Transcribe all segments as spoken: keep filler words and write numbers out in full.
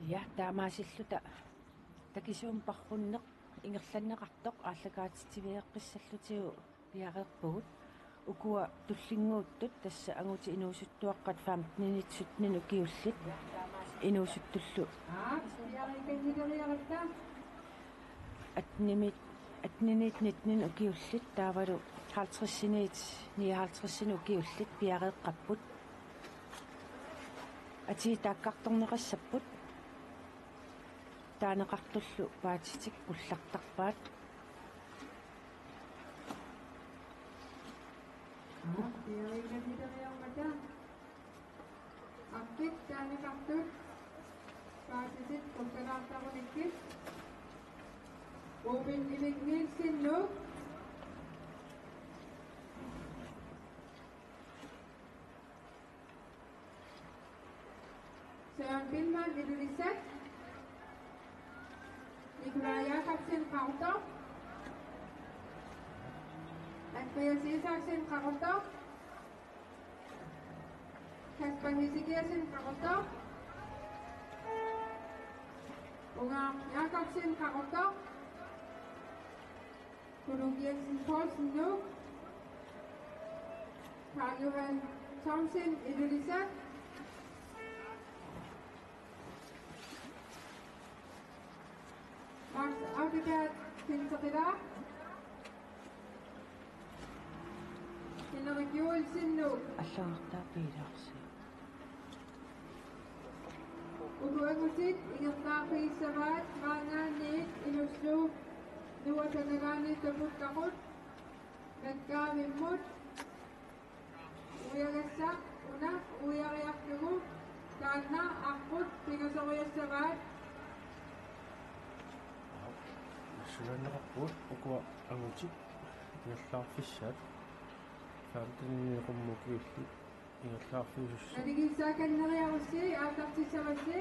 Ja, taamaasilluta takisuumik parrunneq ingerlanneqartoq aallakaatitsiveeqqissallutigu piareerpugut. Ukua tullinnguuttut tassa angutit inuusuttuaqqat femtenit syttenit ukiullit inuusuttullu. Attenimit, attenit nittenit ukiullit taavalu halvtredsinit nioghalvtredsinit ukiullit piareeqqapput. Atii taakkartorneqassapput. Taaneqartullu paatitik qullartarpaat. Aqqit taaneqartut paatitik qullalaartarunikkit. Ruben Emil Nielsen, Nuuk. Søren Billmann, Ilulissat. Nikolaj Jakobsen, Qaqortoq. Andreas Isaksen, Qaqortoq. Kasper Hesekiasen, Qaqortoq. Ungaaq Jakobsen, Qaqortoq. Kulu Jensen Poulsen, Nuuk. Karl Johan Thomsen, Ilulissat. Max Audegard, Qinteqilaaq. Henrik Joelsen, Nuuk. Allagartaa piilaarsi. Uku angutit ingerlaarfigissavaat maannaanniit inussut nuata nalaani taputtaqut, Matgaavimmut uiagassaq una uiariarlugu taanna aqqut pingasoriassavaat. Sulanneqarpugut ukua angutit ingerlaarfissaat femtenit qummut ukiullit ingerlaarfigisussat. Naligiissaakanneriarussi aallartissavassi.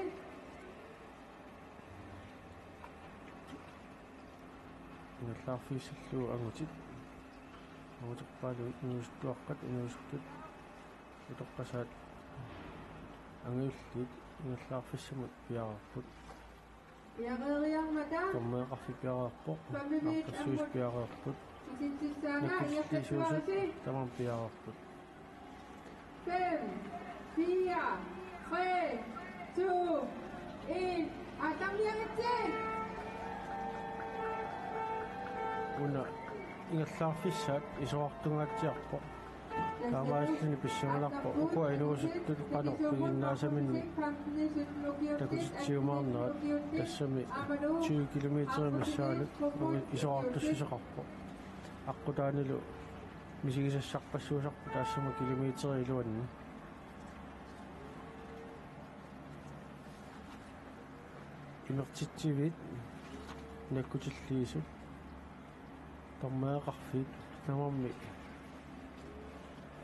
Ingerlaarfigissallugu angutit. Anguterpaalugit inuusuttuaqqat inuusuttut utoqqasaat angajulliit ingerlaarfissamut piareerput. Piareeriarmata. Dommereqarfik piareerpoq. Femimiit Naaqqissuisut ammut piareerput. Kisitsissaanga. Nakkutilliisuusut ingerlattuarisi. Tamarmik piareerput. Fem, fire, tre, to, en. Aallarniaritsi. Una ingerlaarfissaat isorartungaatsiarpoq. Taamaalilluni pissanganarpoq ukua inuusuttut qanoq piginnaasaminnik takutitsiumaarnerat, tassami tyve kilometer missaanut isorartussuseqarpoq. Aqqutaanilu misigisassarpassuusarpoq taassuma kilometerit iluanni. Imertitsiviit nakkutilliisut dommereqarfiit tamarmik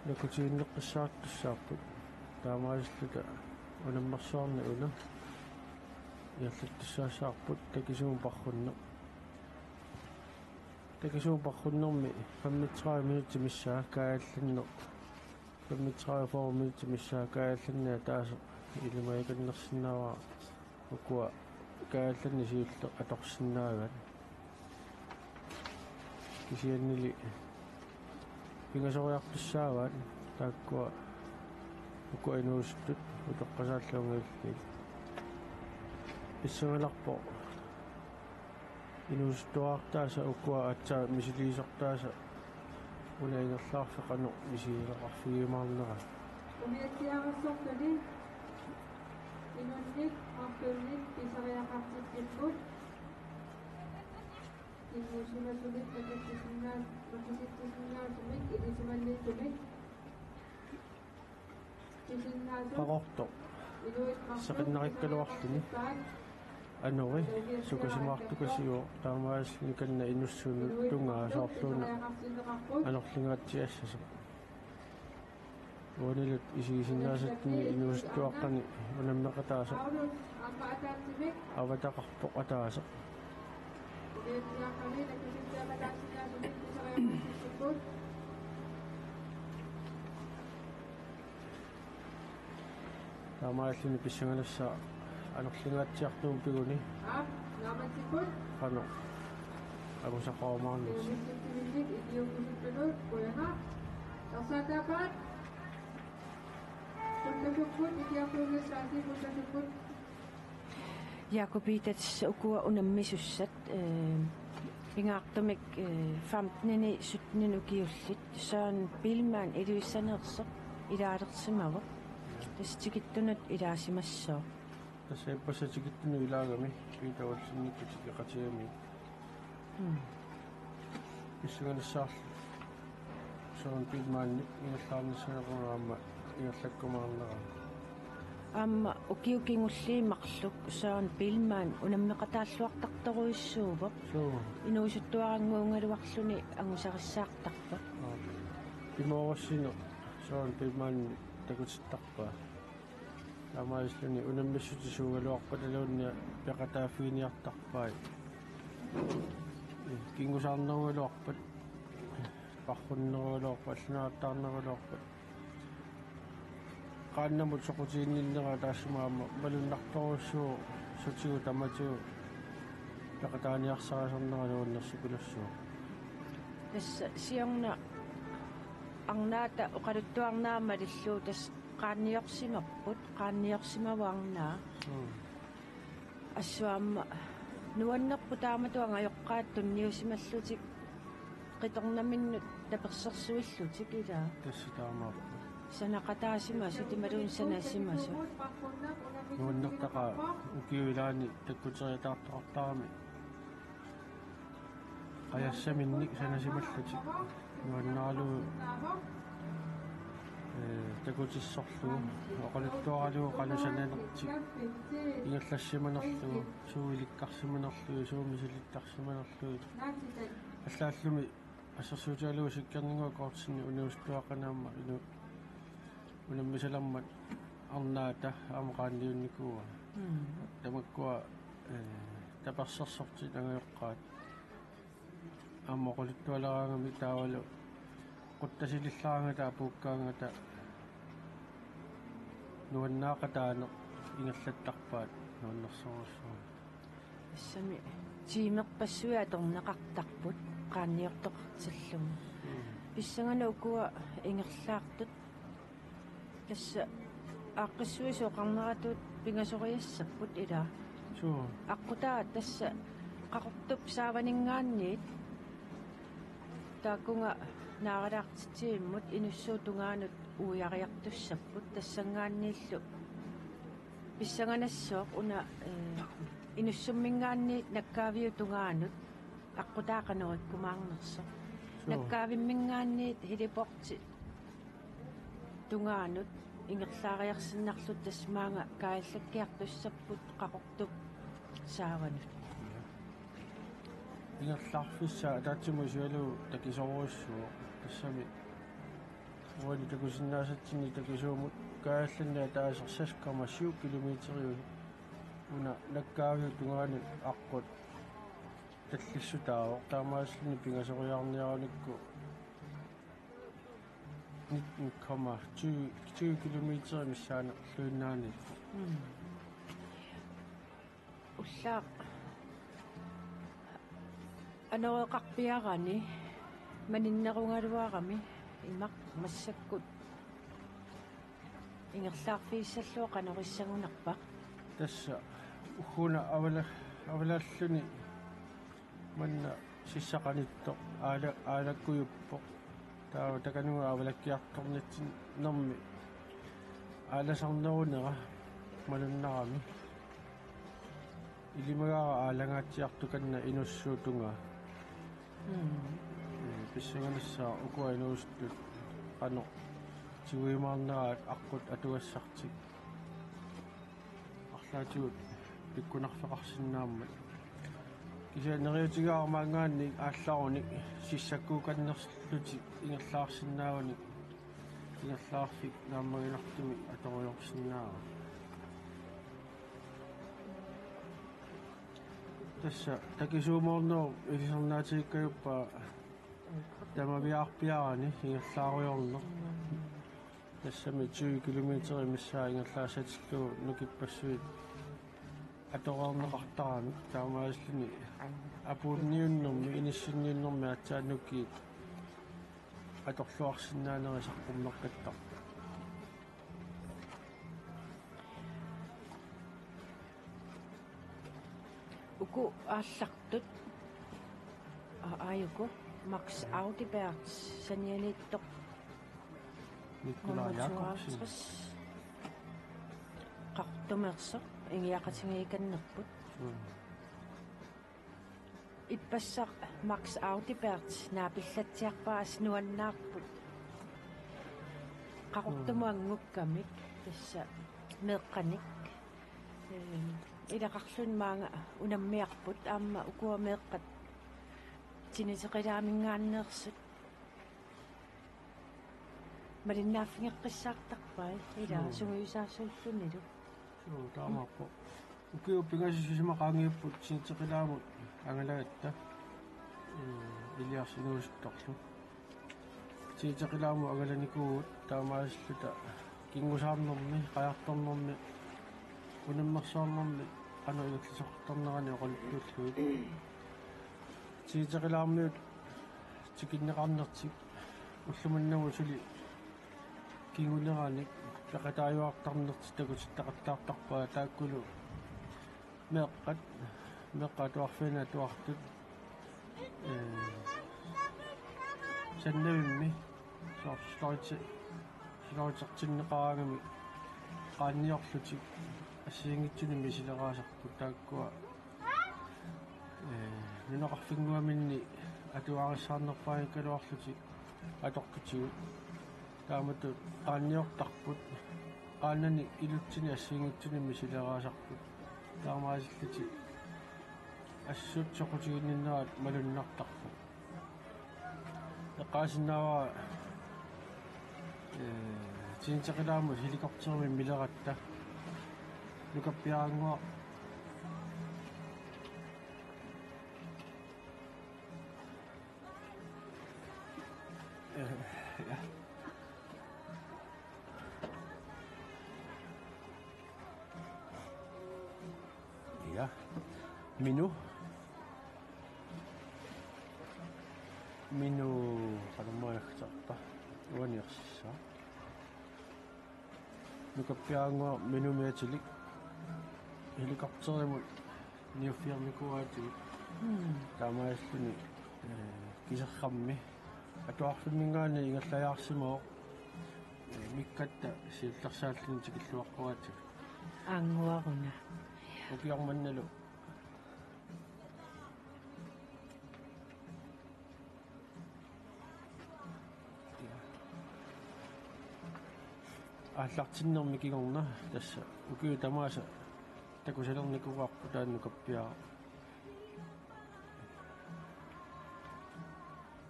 nakkutiginneqqissaartussaapput. Taamaasilluta unammersuarnik una ingerlattussaassavarput takisuumik parrunneq. Takisuumik parrunnermi femogtredive minutsit missaat kaajallanneq. Femogtredive fyrre minutsit missaat kaajallanneq ataaseq ilimagikannersinnaavara ukua kaajallanneq siulleq atorsinnaavat. Kisiannili pingasoriartussaavaat taakkua ukua inuusuttut utoqqasaallu angajulliit. Pissanganarpoq inuusuttuartaasa ukua aatsaat misiliisortaasa una ingerlaarfik qanoq misigineqarfigiumaarnera. Umiatsiaarassortuni inunnik arlunnik pisariaqartitsipput. Kingusimasunit makitsisinnaa-, makisitsisinnaasumik ilisimalluunniit. Qaqortoq seqinnarikkaluarluni anori sukasimaartukasiuvoq, taamaalilluni kanna inussunut tungaa soorluuna anorlingaatsiassasoq. Uanilu isigisinnaasatsinni inuusuttuaqqani unammeqataasoq avataqarpoq ataaseq. Taamaalilluni pissanganassaaq Qanorlingaatsiartumik piguni. Aap, naammassipput. Qanoq angusaqarumaarnersoq. Iunissutsiminnik ikiuukkusuttunut, qujanaq. Ersaataapaat. Qullasukkut, ikiaqqinnissaasi qullasukkut. Jakob Ida, tassa ukua unammisussat, ee, pingaartumik, ee, femtenini syttenini ukiullit, Søren Biilmann Ilulissaneersoq ilaalersimavoq. Tassa tikittunut ilaasimassooq. Tassa ippassaq tikittunut ilaagami, Peter Olsenikkut tikeqatigami. Mm. Pissanganassaarlu Søren Biilmannip ingerlaarnissanerlunga aamma ingerlakkumaarnerani. Aamma ukiut kingulliit marluk Søren Biilmann unammeqataalluartartorujussuuvoq. Suu. Inuusuttuarannguugaluarluni angusarissaartarpoq. Aap. Pimoorussineq Søren Biilmann takutittarpaa. Taamaasilluni unammissutisuugaluarpataluunniit peqataaffiginiartarpai. Kingusaarnerugaluarpat, parrunnerugaluarpat, allanaattaarnerugaluarpat. Qaannamut soqutiginninnera taassuma aamma malunnartorujussuuvoq sutigut tamatigut peqataaniarsarisarnera nuannersupilussuuvoq. Tassa siorna arnaata oqaluttuarnera malillugu tassa qaanniorsimapput, qaanniorsimavoq arnaa. Mm. Assut aamma nuannerpoq taamatut angajoqqaat tunniusimallutik qitornaminnut tapersersuillutik, ilaa. Tassa taamaappoq. Sanaqataasimasut imaluunniit sanasimasut. Nuannertaqaaq ukiup ilaani takkuteriataartoqartarami. Qajassaminnik sanasimallutik. Nuannaralugu, ee, takutissorlugu, oqaluttuaralugu qanoq sananertik, ingerlassimanerlugu, suut ilikkarsimanerlugit, suut misilittarsimanerlugit. Allaallumi assersuutigalugu Sikkerninnguaq Kortsenip inuusuttuaqqani aamma inu-, unammisalermat arnaata aamma qaanniunnikuuaa. Mm. Tamakkua, ee, tapersersortut angajoqqaat aamma oqaluttualeraangamik taavalu quttasilillaaraangata apuukkaangata nuannaaqataaneq ingerlattarpaat nuannersorujussuarmik. Tassami tiimerpassuit atorneqartarput qaanniortoqartillugu. Mm. Pissanganaq ukua ingerlaartut. Tassa aaqqissuisoqarneratut pingasoriassapput, ilaa. Suu. Aqqutaa tassa Qaqortup saavaninngaanniit taakkunga naaralaartitsivimmut inussuup tungaanut uiariartussapput, tassanngaanniillu pissanganassaaq una, ee, inussumminngaanniit nakkaaviup tungaanut aqqutaa qanoq ikkumaarnersoq. Suu. Nakkaavimminngaanniit heliporti tungaanut ingerlaariarsinnarlutik, tassa maanga kaajallakkiartussapput Qaqortup saavanut. Ingerlaarfissaq ataatsimut isugalugu takisoorujussuuvoq, tassami uani takusinnaasatsinni takisuumut kaajallanneq ataaseq seks komma syv kilometeriusoq, una nakkaaviup tungaanut aqqut tallissutaavoq, taamaasilluni pingasoriarniarunikku nitten komma tyve, tyve kilometer missaanerluinnaaniippoq. Mm. Ullaaq anoreqarpiarani maninnerugaluarami, imaq massakkut ingerlaarfigissallugu qanoq issagunarpa? Tassa ugguuna avala-, avalaalluni manna sissaq qanittoq aala-, aalakkujuppoq. Taava takanunga avalakkiartornitsinnermi aalasarnerunera malunnarami. Ilimagaara aalangaatsiartukanna inussuup tungaa. Mm. Ee, pissanganassaaq ukua inuusuttut qanoq tiguimaarneraat aqqut atugassartik arlaatigut pikkunarfeqarsinnaammat. Kisianni neriuutigaara maanngaanniit aallarunik sissakkuukannerlutik ingerlaarsinnaagunik ingerlaarfik naammaginartumik atoriarsinnaavoq. Tassa takisuumoornerup ilisarnaatigiikkajuppaa tamaviaarpiarani ingerlaarujoorneq. Tassami tyve kilometer missaa ingerlaassatillugu nukippassuit Atoreerneqartarami taamaasilluni apuunniunnermi inissinniunnermi aatsaat nukiit atorluarsinnaanerat saqqummeqqittarpoq. Uku aallartut. A-, aajuku Max Audibert sanianiittoq. Nikolaj Jakobsen. Qaqortumeersoq ingiaqatigiikannerput. Mm. Ippassaq Max Audibert naapillatsiarpaa, assut nuannaarput. Qaqortumut anngukkamik tassa meeqqanik. Ehm, ilaqarluni maanga unammiarput aamma ukua meeqqat tiniteqilaaminngaanneersut. Malinnaaffigeqqissaartarpai ila. Suu. Sungiusaasuullunilu. Suu, taamaappoq. Ukiut pingasut sisima qaangiupput tiniteqilaamut angalagatta. Ee, Iliarsi inuusuttorlu. Tiniteqilaamut angalanikuuvugut taamaasilluta kingusaarnermi, qajartornermi, unammersuarnermi qanoq ingerlasoqartarnerani oqaluttuullugit. Tiniteqilaarmiut tikinneqarnertik ulloq manna suli kinguneranik peqataajuartarnertik takutittaqattaartarpaat, taakkulu meeqqat, meeqqat atuarfianni atuartut, ee, sannavimmi soorlu silaritsi-, silaritertinneqaraangamik qaanniorlutik assigiinngitsunik misileraasarput, taakkua ee, nunaqarfinnguaminni atuarissaarnerpaanngikkaluarlutik atortutigut. Taamatut qaanniortarput, qaannani ilutsini assigiinngitsuni misileraasarput. Taamaasillutik assut soqutiginninnerat malunnartarpoq. Eqqaasinnaavara, ee, tiniteqilaamut helikopterimik mileratta. Nukappiarannguaq. Ee, ja. Ja. Minu. Minu, qanormaa naggatarpa? Uani ersissaaq. Nukappiarannguaq Minumik atilik. Helikopterimut niuffiornikuuaatigut. Mm. Taamaasilluni, ee, kiserrammi. Atuarfimminngaanniit ingerlajaarsimavoq. Ee, mikkatta siullersaalluni tikilluaqquaatigut. Annguaruna. Ukioq mannalu. Aallartinnermi kingorna tassa ukiut tamaasa takusalernikuuarput taanna nukappiaraq.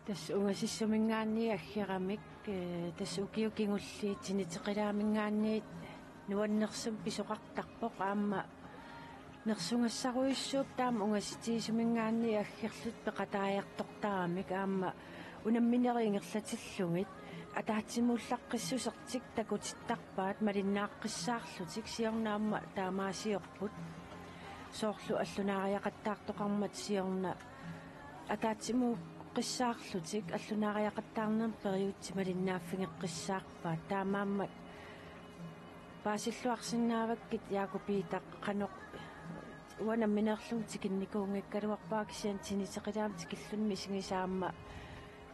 Tassa ungasissuminngaanniit aggeramik, ee, tassa ukiut kingulliit tiniteqilaaminngaanniit nuannersumik pisoqartarpoq, aamma nersugassarujussuupput taama ungasitigissuminngaanniit aggerlutik peqataajartortaramik, aamma unamminerit ingerlatillugit ataatsimuullaqqissusertik takutittarpaat malinnaaqqissaarlutik, siorna aamma taamaasiorput. Soorlu allunaariaqattaartoqarmat siorna ataatsimuuqqissaarlutik allunaariaqattaarnermik periutsit malinnaaffigeqqissaarpaat. Taamaammat paasilluarsinnaavakkit Jakob Peter qanoq uanga nammineerlunga tikinnikuunngikkaluarpara, kisianni tiniteqilaamik tikilluni misigisat aamma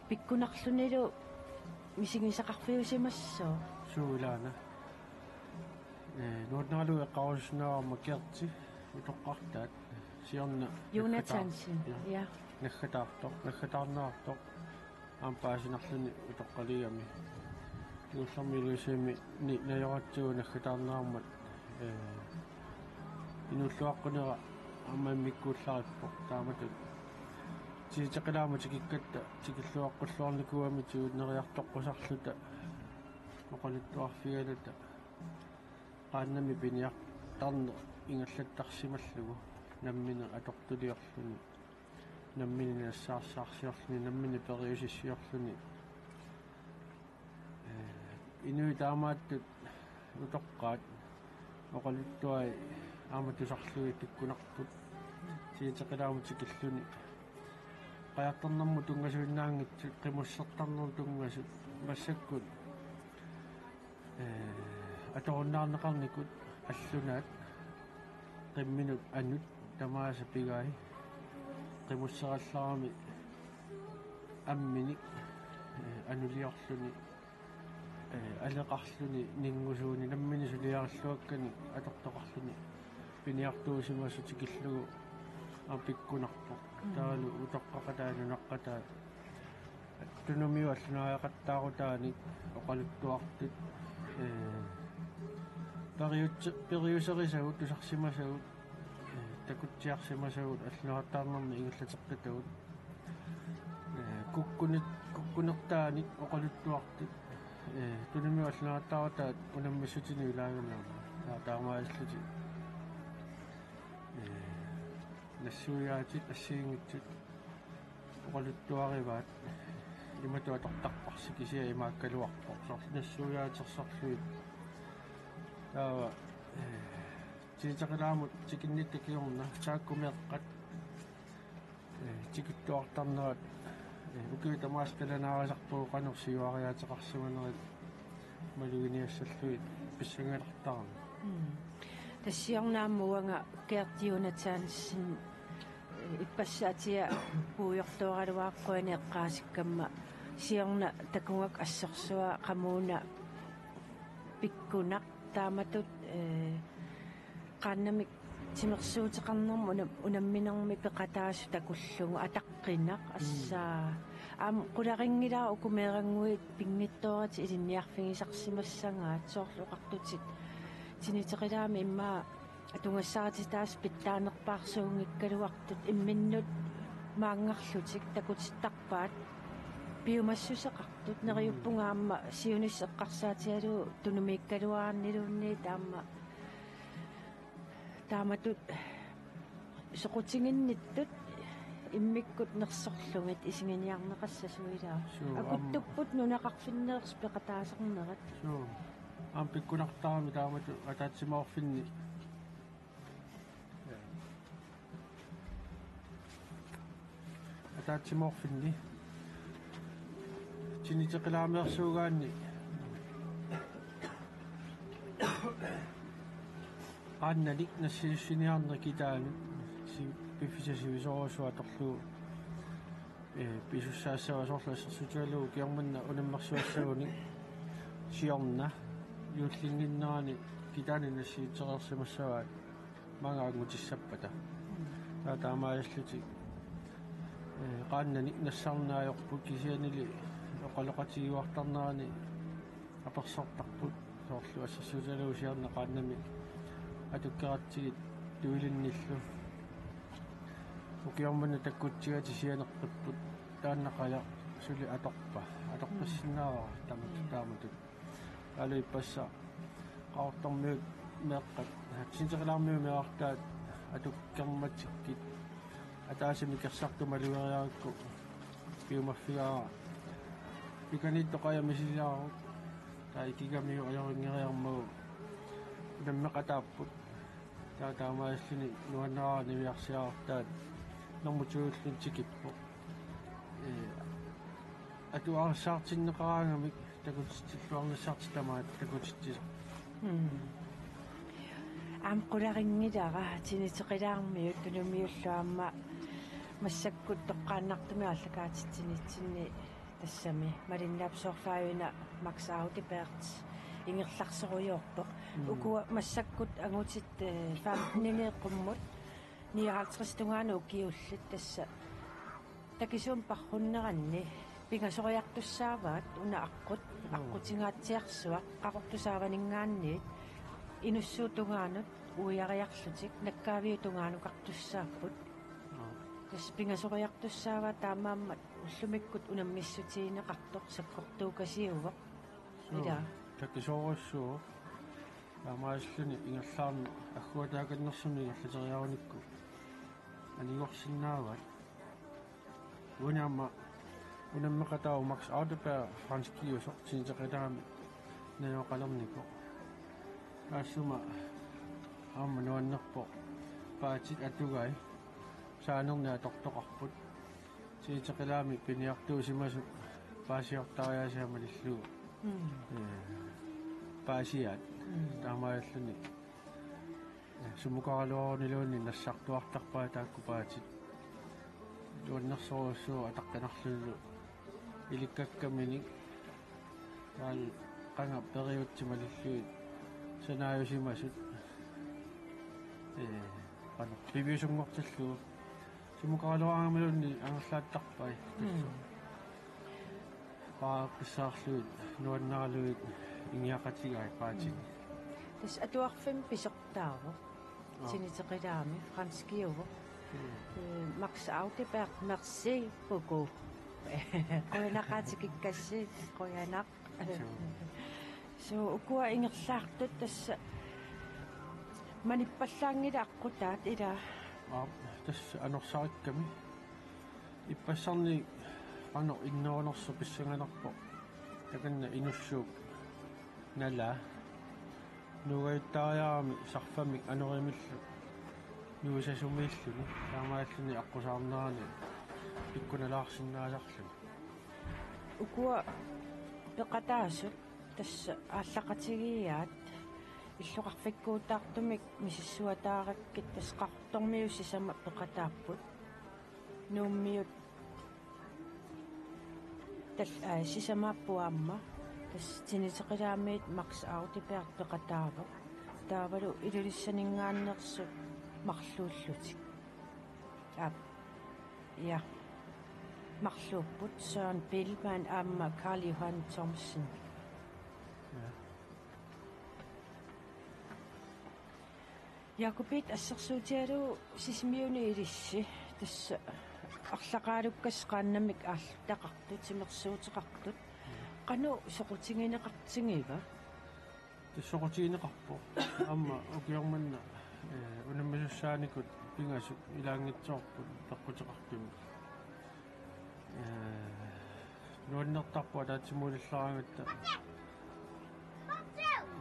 pikkunarlunilu misigisaqarfiusimassooq. Suu, ilaana. Ee, nuannaralugu eqqaarusussinnaavara aamma Gerti utoqqartaat siorna Jonathansen, naggataar-, ja, ja. Naggataartoq, naggataarneqartoq aamma paasinarluni utoqqaliigami. Kingullermi Ilulissani najoratsigu naggataarneqarmat, ee, inuulluaqqunera aamma immikkuullarippoq, taamatut tiniteqilaamut tikikkatta tikilluaqqulluarnikuugamitigut neriartoqqusarluta oqaluttuarfigaluta. Qaannamik piniartarneq ingerlattarsimallugu, nammineq atortuliorluni, nammineq nassaarsaarsiorluni, nammineq periusissiorluni. Ee, inuit taamaattut utoqqaat oqaluttuai Aamma tusarlugit pikkunarput. Tiniteqilaamut tikilluni. Qajartornermut tunngasuinnaanngitsut, qimussertarnermut tunngasut, massakkut, ee, atorunnaarneqarnikut allunaat, qimminut anut, tamaasa pigai, qimusserallarami amminik, ee, anuliorluni, ee, aleqarluni, ninngusuuni, nammineq suliarilluakkani atortoqarluni piniartuusimasut tikillugu aamma pikkunarpoq. Mm. Taavalu utoqqaqataat, nunaqqataat. Tunumiut allunariaqattaarutaanik oqaluttuartut, ee, periut-, periuserisagut, tusarsimasagut, ee, takutsiarsimasagut, allunariaqqaarnermi ingerlateqqitagut. Ee, kukkuner-, kukkunertaanik oqaluttuartut, ee, tunumiut allunariaqqaarutaat unammissutinik ilaagami aamma. Taa-, taamaallutik. Ee, nassuiaatit assigiinngitsut oqaluttuarivaat, imatut atortarparsi, kisianni imaakkaluarpoq. Soorlu nassuiaatersorlugit. Taava, ee, tiniteqilaamut tikinnitta kingorna, taakku meeqqat, ee, tikittuartarnerat, ee, ukiut tamaasa qilanaarisassarput qanoq siuariaateqarsimanerit maluginiassallugit pissanganartarami. Mm. Tassa siorna aamma uanga Gert Jonathansen, eh, ippassaq atia puigortooraluarpoq, qujanaq eqqaasikkamma, siorna takugakku assorsuaq qamuuna pikkunaq taamatut, eh, qaannamik timersuuteqarnermut una-, unamminermi peqataasut takullugu ataqqinnaq, mm, assaa. Aamma qularinngilara uku meerannguit pinngitsooratik ilinniarfigisarsimassagaat, soorlu oqartutit tiniteqilaamik immaqa atugassarititaasut pitsaanerpaarsuunngikkaluartut imminnut maanngarlutik takutittarpaat piumassuseqartut. Neriuppunga aamma siunissaq eqqarsaatigalugu tunumiikkaluaraanniluunniit aamma taamatut soqutiginnittut immikkut nersorlugit isiginiarneqassasuilaa. Suu, aamma. Akuttupput nunaqarfinneersoq peqataasarnerat. Suu. Aamma pikkunartarami taamatut ataatsimoorfinni. Ataatsimoorfinni. Tiniteqilaameersuugaanni. Qaannanik nassiussiniarneq kitaanut si-, piffissaq sivisoorujussuaq atorlugu, ee, pisussaassavaa, soorlu assersuutigalugu ukioq manna unammersuassagunik siorna juullinnginnerani kitaani nassiutsereersimassavaat maanga angutissappata. Taava taamaallutik, ee, qaannanik nassarneq ajorput, kisiannili oqaloqatigiuartarnerani apersortarput, soorlu assersuutigalugu siorna qaannamik atukkeratsigit tuilinnillu. Ukioq manna takkutsigatik sianeqqipput, taanna qajaq suli atorpa-, atorpassinnaavara taamatut, taamatut. Aamma ippassaq Qaqortormiut meeqqat, tiniteqilaarmiut meerartaat atukkermatikkit, ataaseq mikersartoq malugeriarakku piumaffigaara. Pikaniittoq qajaq misiliaruk, taava ikigamiuk ajorinngeriarmagu unammeqataapput. Taava taamaalilluni nuannaraara niviarsiarartaat normu to-ulluni tikippoq. Ee, atugarissaartinneqaraangamik takutitsilluarnissartik tamaat takutitsisarput. Mm. Aamma qularinngilara tiniteqilaarmiut tunumiullu aamma massakkut toqqaannartumik aallakaatitsinitsinni tassami malinnaapput, soorlu aajuna Max Audibert ingerlarsorujoorpoq. Mm. Ukua massakkut angutit, eh, femten-inik qummut nioghalvtreds tungaanut ukiullit tassa takisuumik parrunneranni pingasoriartussaavaat una aqqut, mm, aqqutigatsiarsuaq, Qaqortoq saavaninngaanniit inussuup tungaanut uiariarlutik nakkaaviup tungaanukartussaapput. Mm. Tassa pingasoriartussaavaat, taamaammat ullumikkut unammissutigineqartoq sakkortuukasiuvoq. Suu, ila. Takisoorujussuuvoq. Taamaalilluni ingerlaarneq agguataakannersumik ingerlateriarunikku anigorsinnaavaat. Uani aamma unammeqataavoq Max Audibert, franskiusoq, tiniteqilaarmi najugaqalernikoq. Taassuma Aamma nuannerpoq paatit atugai saanerni atortoqarput. Tiniteqilaami piniartuusimasut paasiortariaasiat malillugu. Mm. Ee, paasiaat. Mm. Taamaalilluni. Ee, sumukaraluaruniluunniit nassartuartarpai taakku paatit. Nuannersorujussuuvoq ataqqinarlunilu ilikkakkaminik. Taavalu qanga periutsit malillugit sanaajusimasut. Ee, qanoq piviusunngortillugu. Sumukaraluaramiluunniit angerlaattarpai. Mm. Paaqissaarlugit, nuannaralugit ingiaqatigai paatit. Mm. Tassa atuarfimmi pisortaavoq. Aa. Tiniteqilaami, franskiuvoq. Mm. Ee, Max Audibert, merci beaucoup. Qujanaq tikikkassii, qujanaq. Suu. Suu, ukua ingerlaartut tassa manippallaanngilaq aqqutaat, ilaa. Aap, tassa anorsarikkami. Ippassannik qanoq innerunersoq pissanganarpoq. Takanna Inussuup nalaa. Nuugajuttariarami sarfamik anorimillu nuisasumiilluni. Taamaalilluni aqqusaarnerani pikkunalaarsinnaasarluni. Ukua peqataasut tassa aallaqatigiiaat illoqarfikkuutaartumik misissuataarakkit, tassa Qaqortormiut sisamat peqataapput. Nuummiut tal-, aa, sisamaapput aamma. Tassa Tiniteqilaamiit Max Audibert peqataavoq. Taavalu Ilulissaninngaanneersut marluullutik. Aap. Ja. Marluupput Søren Biilmann aamma Karl Johan Thomsen. Ja. Jakobiit, assersuutigalugu Sisimiuni ilissi, tassa arlaqaalukkassi qaannamik aalluttaqartut, timersuuteqartut. Qanoq soqutigineqartigiva? Tassa soqutigineqarpoq. Aamma ukioq manna, ee, unammisussaanikut pingasut ilaanngitsoorput peqquteqartumik. Ee, nuannertarpoq ataatsimuulillaraangatta.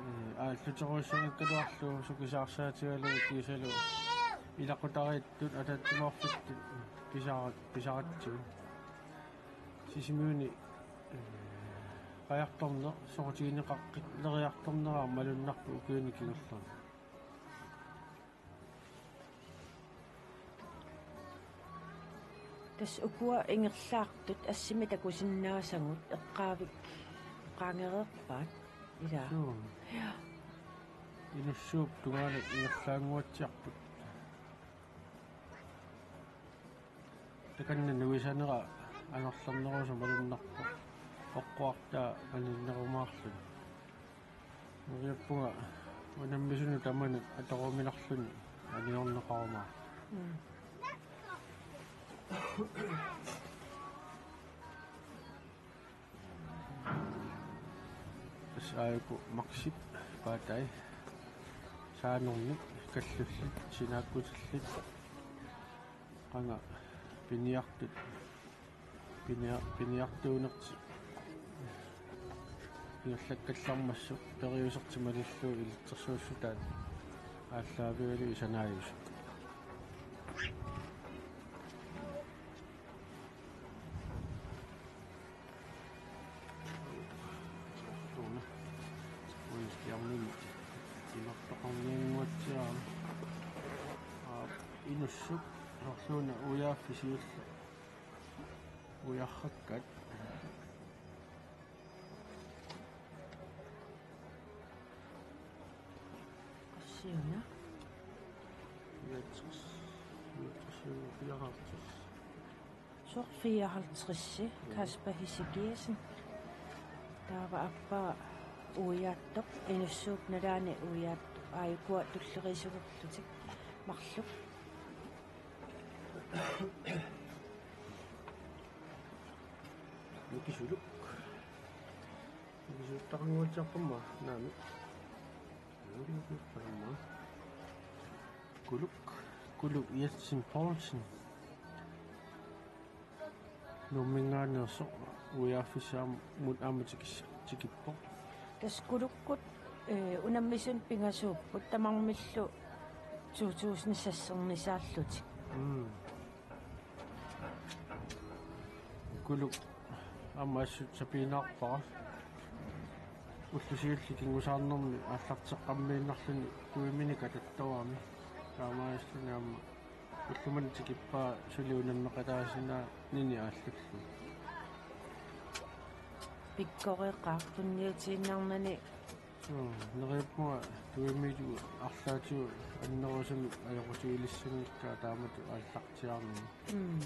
Ee, aalluterujussuanngikkaluarlugu sukisaarsaatigalugu kiisalu ilaqutariittut ataatsimoorfittut pisarat-, pisaratsigu. Sisimiuni, ee, qajartorneq soqutigineqaqqileriartornera malunnarpoq ukiuni kingullerni. Tassa ukua ingerlaartut assimi takusinnaasagut eqqaavik qaangereerpaat, ilaa. Suu. Ja. Inussuup tungaanut ingerlaannguatsiarput. Takanna nuisanera anorlernerusoq malunnarpoq. Oqquartaa maninnerumaarluni. Neriuppunga unammisunut tamanut atoruminarluni aniorneqarumaarpoq. Mm. Tassa aajuku Maxip paatai. Saanernik kallullit, sinaakkutillit. Qanga piniartut. Pinia-, piniartuunertik. Ingerlakkallarmassuk periusertik malillugu ilitsersuussutaat aallaavigalugit sanaajusut. Tuuna. Uistiarnini. Imartoqarniannguatsiarami. Aa, Inussuup. Sorluuna uiaaffisiulla. Uiarrakkat. Qassiuna? Fireogtres. Fireogtres, fireoghalvtreds. Soorlu fireoghalvtreds, ja. Kasper Hesekiasen. Taava aappaa uiaattoq, Inussuup nalaani uiaattoq, aajukua tulleriisulerlutik marluk. Nukisuluk. Nukisuuttaqannguatsiarput aamma, naamik. Nukisuluk aamma. Kuluk, Kuluk Jensen Poulsen. Nuumminngaanneersoq uiaaffissamut aamma tikis-, tikippoq. Tassa Kulukkut, ee, unammisunut pingasuupput, tamarmillu to tusind seksten-isaallutik. Mm. Ukuluk aamma assut sapiinnaarpara. Ullut siulliit kingusaarnermi aallarteqqammiinnarluni tuiminik atattorami. Taamaalilluni aamma ullumimut tikippaa suli unammeqataasinnaaninni aallullu. Pikkoreqaaq tunniutiinnarnani. Suu, neriuppunga tuimiilu arlaatigut annerusumik ajoqutigilissanngikkaa taamatut aallartiaarnini. Mm.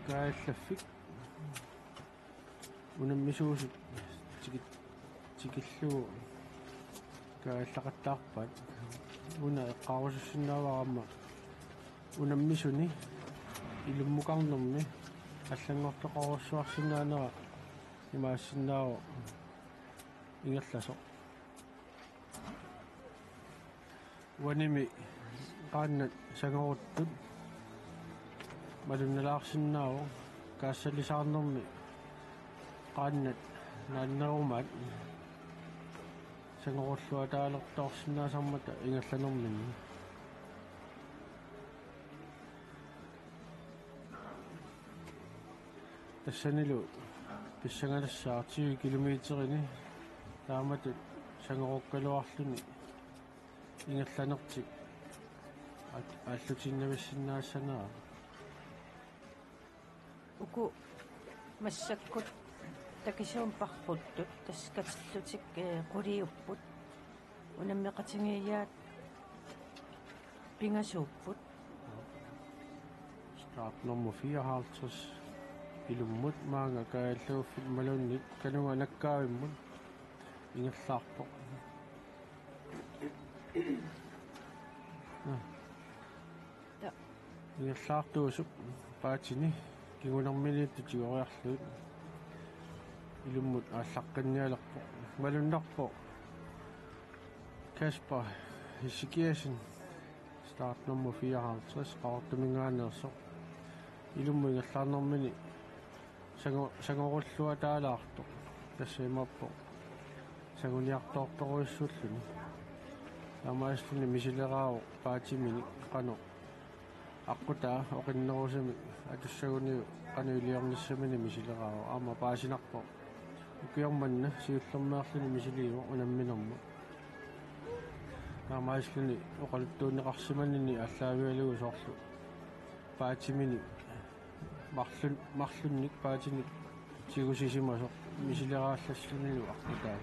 Kaajallaffik unammisuusut tikit-, tikillugu kaajallaqattaarpaat. Una eqqaarusussinnaavara aamma unammisuni ilummukarnermi allanngortoqarujussuarsinnaanera imaassinnaavoq ingerlasoq. Uanimi qaannat sangoruttut malunnalaarsinnaavoq, kaassalisaarnermi qaannat naannerumaat sangorulluataalertoorsinnaasarmata ingerlanerminni. Tassanilu pissanganassaaq tyve kilometerini taamatut sangorukkaluarluni ingerlanertik aat-, aallutiinnavissinnaassanera. Uku massakkut Takisuumik parruttut tassa katillutik, eh, quliupput. Unammeqatigiiaat pingasuupput. Start nummer fireoghalvtreds. Ilummut maanga kaajallaguffik imaluunniit kanunga nakkaavimmut ingerlaarpoq. Nå. Ja. Ingerlaartuusup paatini kingunerminiittut tigoriarlugit ilummut aallaqqinnialerpoq. Malunnarpoq Kasper Ezekiassen, start nummer fireoghalvtreds, Qaqortuminngaanneersoq. Ilummut ingerlaarnermini sango-, sangorulluataalaartoq. Tassa imaappoq sanguniartoortorujussuulluni. Taamaalilluni misileraavoq paatiminik qanoq aqqutaa oqinnerusumik atussaguniuk qanoq iliornissaminik misileraavoq. Aamma paasinarpoq ukioq manna siullermeerluni misiliivoq unamminermut. Taamaalilluni oqaluttuunneqarsimanini aallaavigalugu soorlu paatiminik marlun-, marlunnik paatinik tigusisimasoq misileraallassuunilu aqqutaa.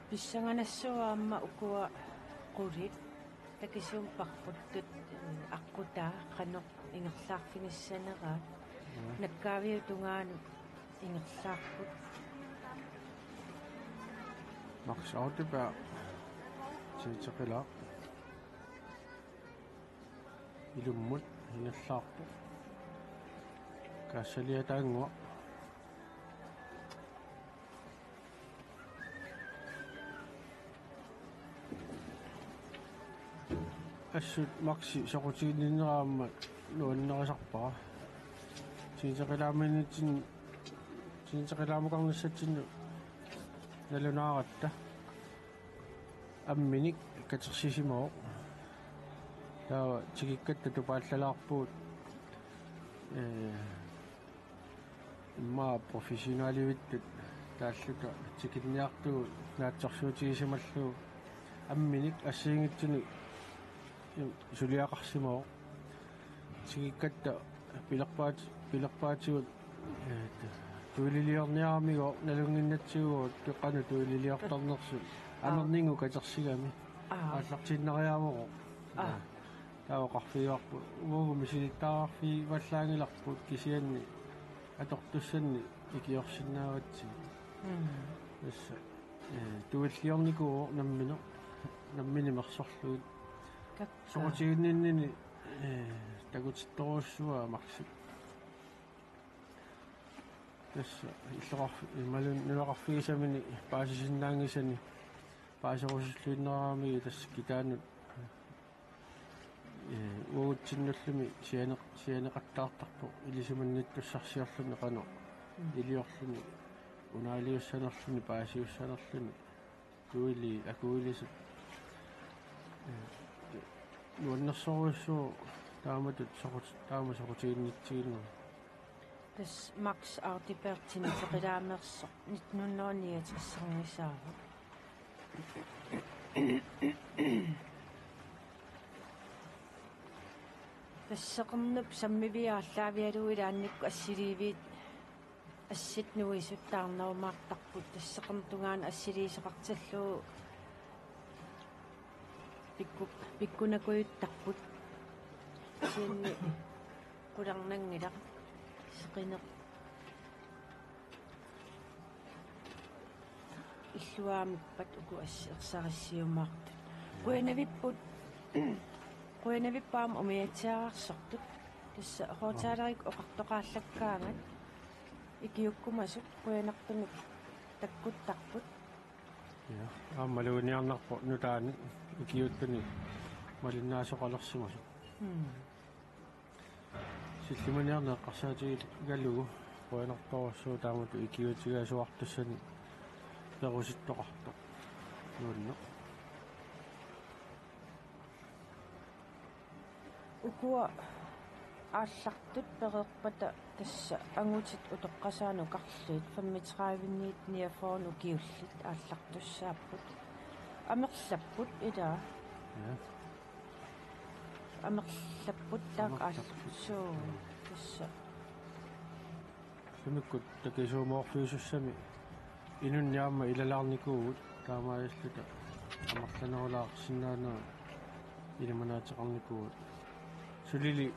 Pissanganassaaq aamma ukua qulit Takisuumik parruttut, eh, aqqutaa qanoq ingerlaarfigissaneraat. Mm. Nakkaaviup tungaanut ingerlaarput. Max Audeberg. Tiiteqilaaq. Ilummut ingerlaarpoq. Kaassaliataannguaq. Assut Maxi soqutiginninnera aamma nuannarisarpara. Tiiteqilaaminitsin-, tiiteqilaamukarnissatsinnut nalunaaratta amminik katersisimavoq. Taava tikikkatta tupaallalaarpugut, ee, immaqa professionalivittut taalluta tikinniartugut naatsorsuutigisimallugu amminik assigiinngitsunik im-, suliaqarsimavoq. Tikikkatta pilerpaat-, pilerpaatigut, ee, tuililiorniaramigooq nalunnginnatsigu qanoq tuililiortarnersut. Aa. Amerninngooq katersigami. Aa. Aallartiinnariaavoq. Aa. Taava oqarfigaarput: Uagut misilittagaqarfigivallaanngilarput kisianni atortussannik ikiorsinnaavatsigit. Mm. Tassa, ee, tuilliornikuuvoq nammineq, nammineq mersorlugit. Kakkaak. Soqutiginninnini, ee, takutittorujussuuaa Maxi. Tassa illoqarf-, imaluunniit nunaqarfigisaminik paasisinnaanngisani paaserusulluinnararamigit tassa kitaanut Ee, uagutsinnullu siane-, sianeqattaartarpoq ilisimannittussarsiorluni qanoq. Mm. Iliorluni, unaaliussanerluni, paasiussanerluni, tuili akuilisut. Ee, nuannersorujussuuvoq taamatut soqut-, taama soqutiginnitsigineq. Tassa Max Audebergimik peqilaamersoq nitten hundrede niogtres-ernisaavoq. Tassa seqernup sammiviit aallaavigalugu ilaannikkut assiliiviit assit nuisut taarnerumaartarput, tassa seqernup tungaanut assiliisoqartillugu pikku-, pikkunakujuttarput. Kisianni qularnanngilaq seqineq. Illuaamippat uku assi-, ersarissiumaartut. Qujanavipput, qujanavippaam umiatsiaararsortut. Tassa hotelerikkut oqartoqaallakkaangat ikiukkumasut qujanartumik takkuttarput. Ja, aamma maluginiarnarpoq nutaanik ikiuuttunik malinnaasoqalersimasut. Mm. Sillimaniarneq eqqarsaatigigalugu qujanartorujussuuvoq taamatut ikiuutigaasuartussanik perusittoqartoq. Nuanneq. Ukua aallartut pereerpata tassa angutit utoqqasaat nukarliit femogtredive-niit niogfyrre ukiullit aallartussaapput. Amerlapput ilaa. Ja. Amerlapput taakku. Amerlapput. Aallartut suu tassa. Sumikkut takisuumoorfiusussami inunnik aamma ilalaarnikuuvugut taamaalilluta amerlanerulaarsinnaanerat ilimanaateqarnikuuvugut. Sulili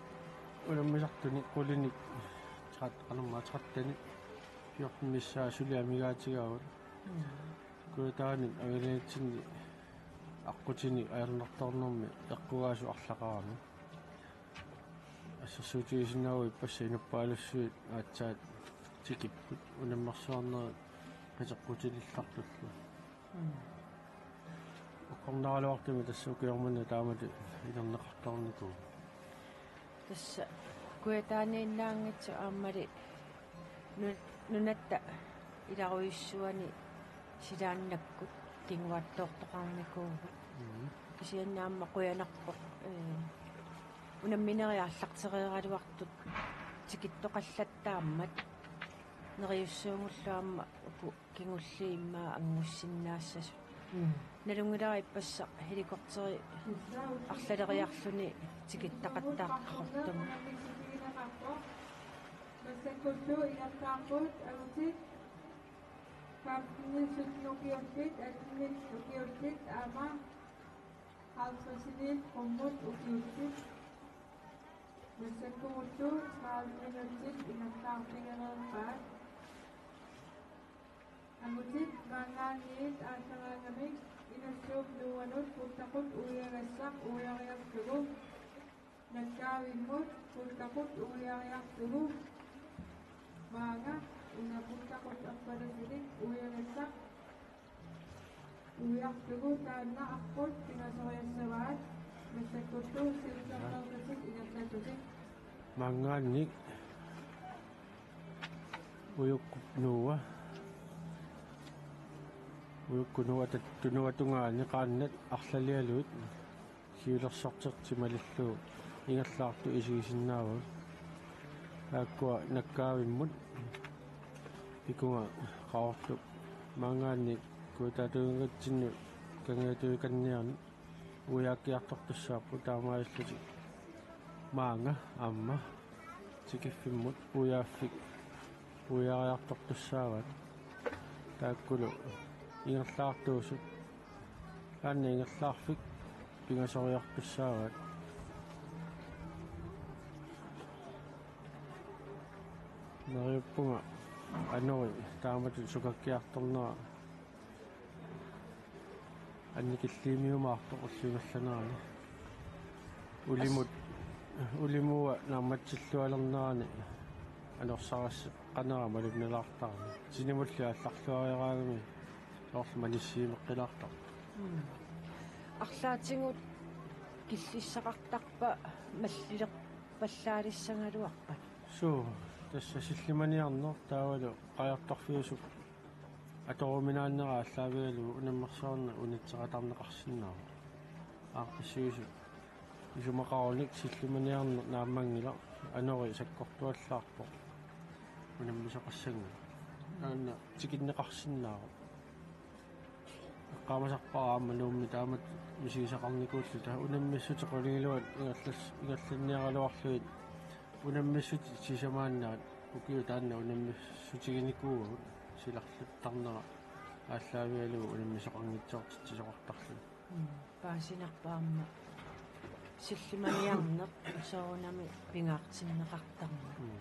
unammisartunik qulinik tret-, qanormaa tretten-inik fjorten missaat suli amigaatigaavut. Mm. Kujataanik angalanerminni aqqutinik ajornartornermi eqqugaasut arlaqarami. Assersuutigisinnaavugut ippassaq inuppaalussuit aatsaat tikipput unammersuarnerit qiteqqutilillartullu. Mm. Ukornaraluartumik tassa ukioq manna taamatut ilerneqartarnikuuvoq. Tassa Kujataaniinnaanngitsoq aammali nu-, nunatta ilarujussuani silaannakkut kinguaattoortoqarnikuuvugut. Mhm. Kisianni aamma qujanarpoq, ee, unamminerit aallartereeraluartut tikittoqallattaammat neriussuugullu aamma uku kingulliit immaqa angussinnaassasut. Mm. Nalunngilara ippassaq helikopteri arlaleriarluni tikittaqattaartoqartumik. Massakkullu ingerlaarput angutit femten-it sytten ukiullit, atten-it ukiullit aamma halvtreds-init qummut ukiullit. Massakkumullu tredive minutsit ingerlaarfigereerpaat. Angutit maanngaanniit aallaraagamik Inassuup Nuuanut Puttaqut uiagassaq uiariarlugu. Nakkaavimmut Puttaqut uiariarlugu. Maanga una Puttaqut erpalasunik uiagassaq uiarlugu taanna aqqut pingasoriassavaat, massakkullu siullermeerlutik ingerlakkutik. Maanngaanniit Ujukkut Nuua. Ujukkut Nuua tat-, tunuatungaani qaannat arlalialuit siulersortertik malillugu ingerlaartut isigisinnaavagut. Taakkua Nakkaavimmut ikunga Qaqortup maanngaanniit Kujataatungaatsinnut Kangiattuikanniarnut uiaakkiartortussaapput taamaalillutik maanga aamma tikiffimmut uiaaffik uiariartortussaavaat. Taakkulu ingerlaartuusut taanna ingerlaarfik pingasoriartussaavaat. Neriuppunga anori taamatut sukakkiartornera annikilliumaartoq ullup ingerlanerani. Ulimut, ulimuua naammatsillualernerani anorsarassaqanera malunnalaartarami. Sinimulli aallarluariaraangami soorlu manissiimeqqilaartarpoq. Mm. Arlaatigut Killissaqartarpa mallilerpallaalissagaluarpat? Suu, tassa sillimaniarneq taavalu qajartorfiusup atoruminaannera aallaavigalugu unammersuarneq unitseqatarneqarsinnaavoq. Aaqqissuisoq isumaqarunik sillimaniarneq naammanngilaq, anori sakkortuallaarpoq unammisoqassanngilaq. Taanna tikinneqarsinnaavoq. Eqqaamasarpara aamma Nuummi taamatut misigisaqarnikuulluta unammissutit qulingiluat ingerlas-, ingerlanniaraluarlugit unammissutit sisamaannaat ukiut taanna unammissutiginikuuagut silarluttarnera aallaavigalugu unammisoqanngitsoortitsisoqartarluni. Mm, paasinarpoq aamma sillimaniarneq soorunami pingaartinneqartarneq. Mm.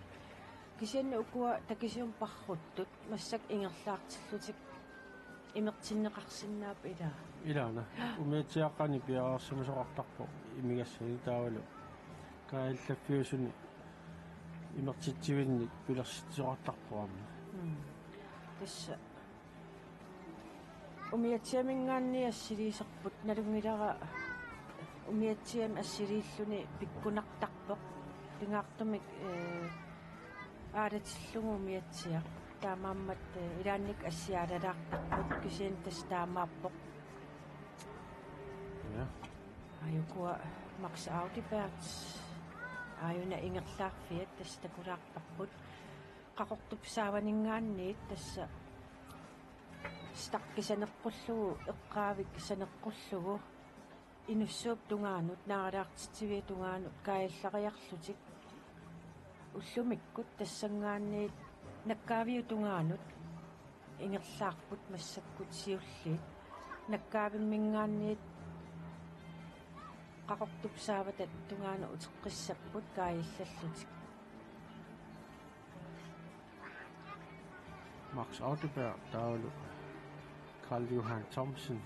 Kisianni ukua takisuumik parruttut massakkut ingerlaartillutik imertinneqarsinnaapput, ilaa? Ilaana. Umiatsiaaqqanik piareersimasoqartarpoq imigassanik taavalu kaajallaffiusuni imertitsivinnik pilersitsisoqartarpoq aamma. Mm. Tassa umiatsiaminngaanniit assiliisarput, nalunngilara umiatsiami assiliilluni pikkunartarpoq. Pingaartumik, ee, aalatillugu umiatsiaq. Taamaammat, ee, ilaannikkut assiaalalaartarput, kisianni tassa taamaappoq. Ja. Aajukua Max Audibert. Aajuna ingerlaarfiat tassa takulaarparput. Qaqortup saavaninngaanniit tassa staki saneqqullugu, eqqaavik saneqqullugu, inussuup tungaanut, naalaartitsiviup tungaanut kaajallariarlutik. Ullumikkut tassanngaanniit nakkaaviup tungaanut ingerlaarput massakkut siulliit. Nakkaavimminngaanniit qaqortup saavata tungaanut uteqqissapput kaajallallutik. Max Audibert taavalu Karl Johan Thomsen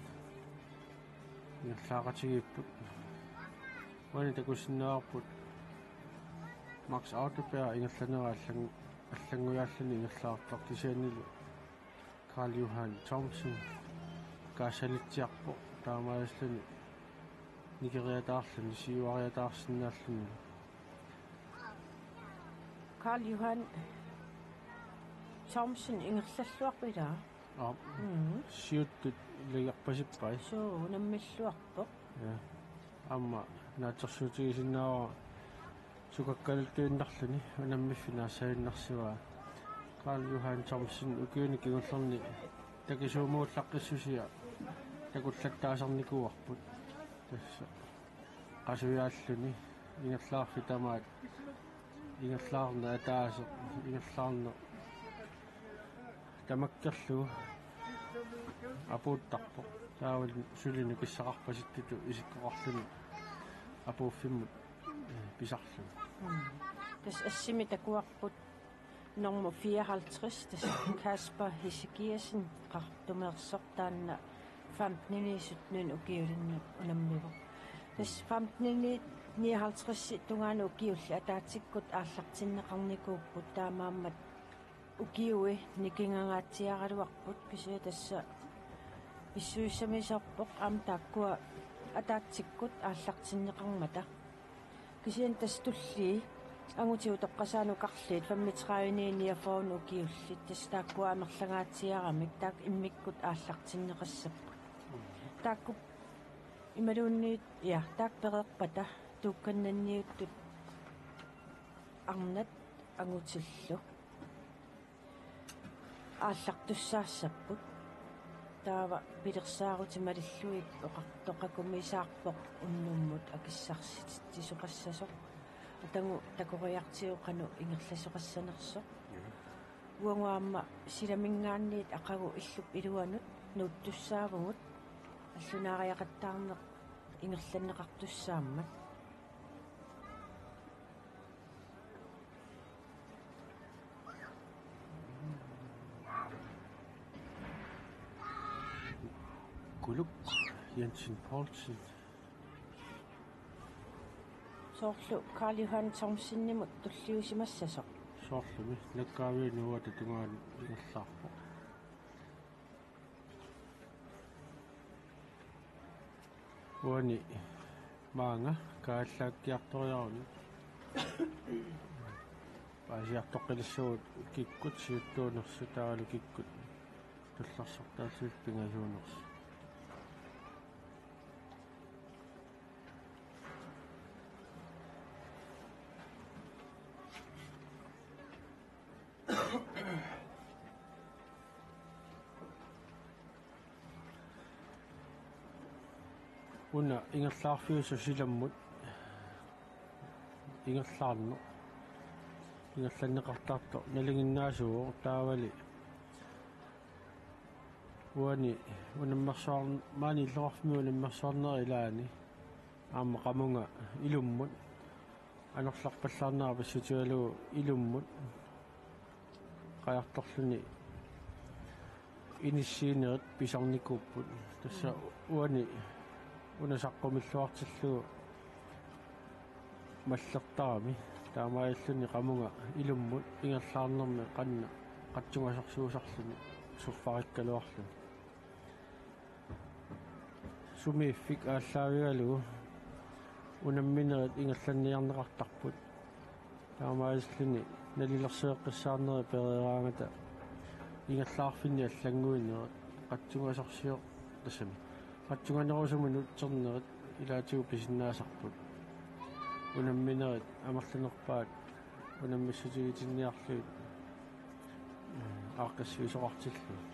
ingerlaaqatigiipput. Uani takusinnaavarput Max Audibert ingerlanera allan-, allanngujaalluni ingerlaartoq, kisiannili Karl Johan Thomsen kaassanitsiarpoq, taamaalilluni nikeriataarluni siuariataarsinnaalluni. Karl Johan Thomsen ingerlalluarpit, ilaa? Aap. Mm. Siuttut ilagiarpasippai. Suu, unammilluarpoq. Ja. Aamma naatsorsuutigisinnaavara sukakkaluttuinnarluni unammiffik naassaginnarsivaa. Karl Johan Thomsen ukiuni kingullerni takisuumuullaqqissusia takullattaasarnikuuarput. Tassa qasujaalluni ingerlaarfik tamaat, ingerlaarneq ataaseq, ingerlaarneq tamakkerlugu apuuttarpoq. Taavalu suli nukissaqarpasittutut isikkoqarluni apuuffimmut, eh, pisarlugu. Mm. Tassa assimi takuarput nummer fireoghalvtreds, tassa Kasper Hesekiasen, Qaqortumeersoq, taanna femtenini syttenini ukiulinnut unammivoq. Tassa femtenini nioghalvtredsit tungaanut ukiullit ataatsikkut aallartinneqarnikuupput, taamaammat ukiui nikingangaatsiaraluarput, kisianni tassa pissusissamisoorpoq aamma taakkua ataatsikkut aallartinneqarmata. Kisianni tassa tullii angutit utoqqasaanut karliit femogtredive niogfyrre ukiullit, tassa taakkua amerlangaatsiaramik taakku immikkut aallartinneqassapput. Taakku imaluunniit, ja, taakku pereerpata tuukkannanniuttut arnat angutillu aallartussaassapput. Taava pilersaarutit malillugit oqartoqakumisaarpoq unnummut akissarsititsisoqassasoq. Atagu takoriartigu qanoq ingerlasoqassanersoq. Ja. Uagut aamma silaminngaanniit aqagu illup iluanut nuuttussaavugut allunaariaqattaarneq ingerlanneqartussaammat. Kuluk Jensen Poulsen. Soorlu Karl Johan Thomsenimut tulliusimassasoq. Soorlumi nakkaaviup nuuata tungaanut ingerlaarpoq. Uani Maanga kaajallaakkiartoriaruni. Paasiartoqqilissuugut kikkut siuttuunersut taavalu kikkut tullersortaallutik pingasuunersut. Una ingerlaarfiusoq silammut ingerlaarneq ingerlanneqartartoq nalinginnaasuuvoq taavali uani unammersuar-, maani illoqarfimmi unammersuarnera ilaani aamma qamunga ilummut anorlerpallaarnera pissutigalugu ilummut qajartorluni inissiinerit pisarnikuupput. Tassa uani una saqqumilluartillugu mallertarami taamaalilluni qamunga ilummut ingerlaarnermi qanoq qatsungasorsuusarluni suffarikkaluarluni. Sumiiffik aallaavigalugu unamminerit ingerlanniarneqartarput. Taamaalilluni nalilersueqqissaarneri pereeraangata ingerlaarfinni allannguinerit qatsungasorsioq tassami. Qatsunganerusumut nutsernerit ilaatigut pisinnaasarput. Unamminerit amerlanerpaat unammissutigitinniarlugit aaqqissuisoqartillugit.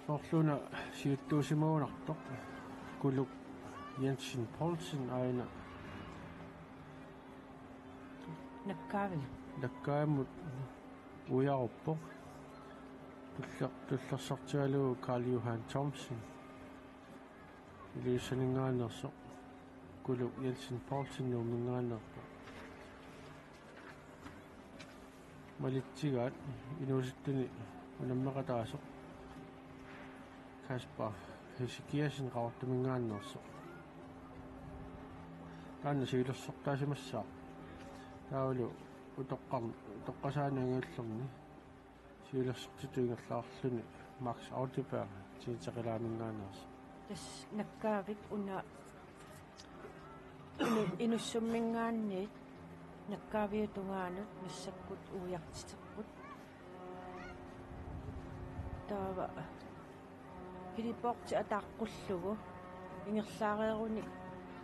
Soorlu una siuttuusimagunartoq Kuluk Jensen Poulsen aajuna Nakkaavi. Nakkaavimmut uiaruppoq. Tuller-, tullersortigalugu Karl Johan Thomsen. Ilulissaninngaanneersoq. Kuluk Jensen Poulsen Nuumminngaanneerpoq. Malitsigaat inuusuttuni unammeqataasoq Kasper Hesekiassen Qaqortuminngaanneersoq. Taanna siulersortaasimassaaq. Taavalu utoqqar-, utoqqasaani angajullerni siulersortitut ingerlaarluni Max Audeberg Tiniteqilaaminngaanneersoq. Tassa Nakkaavik una inu-, Inussumminngaanniit Nakkaaviup tungaanut massakkut uiartiterput. Taava heliporti ataaqqullugu ingerlaareerunik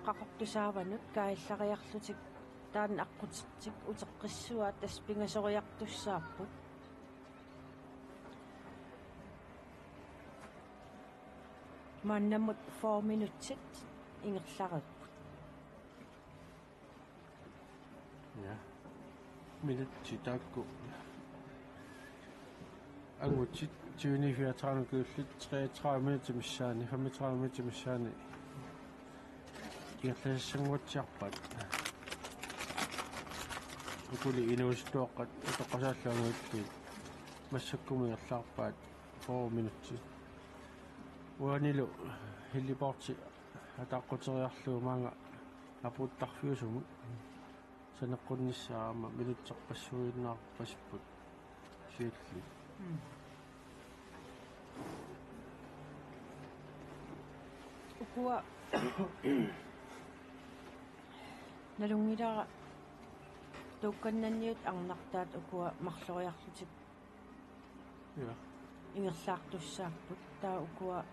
Qaqortusaavanut kaajallariarlutik taanna aqqutittik uteqqissuaat tassa pingasoriartussaapput. Maannamut fyrre minutsit ingerlareerput. Ja. Minutsit taakku. Angutit tyveni fireogtredive kyllit treogtredive minutsit missaani, femogtredive minutsit missaani. Ingerlassannguatsiarpaat. Ukuli inuusuttuaqqat utoqqasaallu angajulliit. Massakkumut ingerlaarpaat fyrre minutsit. Uanilu heliporti ataaquteriarlugu maanga apuuttarfiusumut saneqqunnissaa aamma minutserpassuinnarpasipput siulliit. Mm. Ukua nalunngilara tuukkannanniut arnartaat ukua marloriarlutik. Ja. Ingerlaartussaapput taava ukua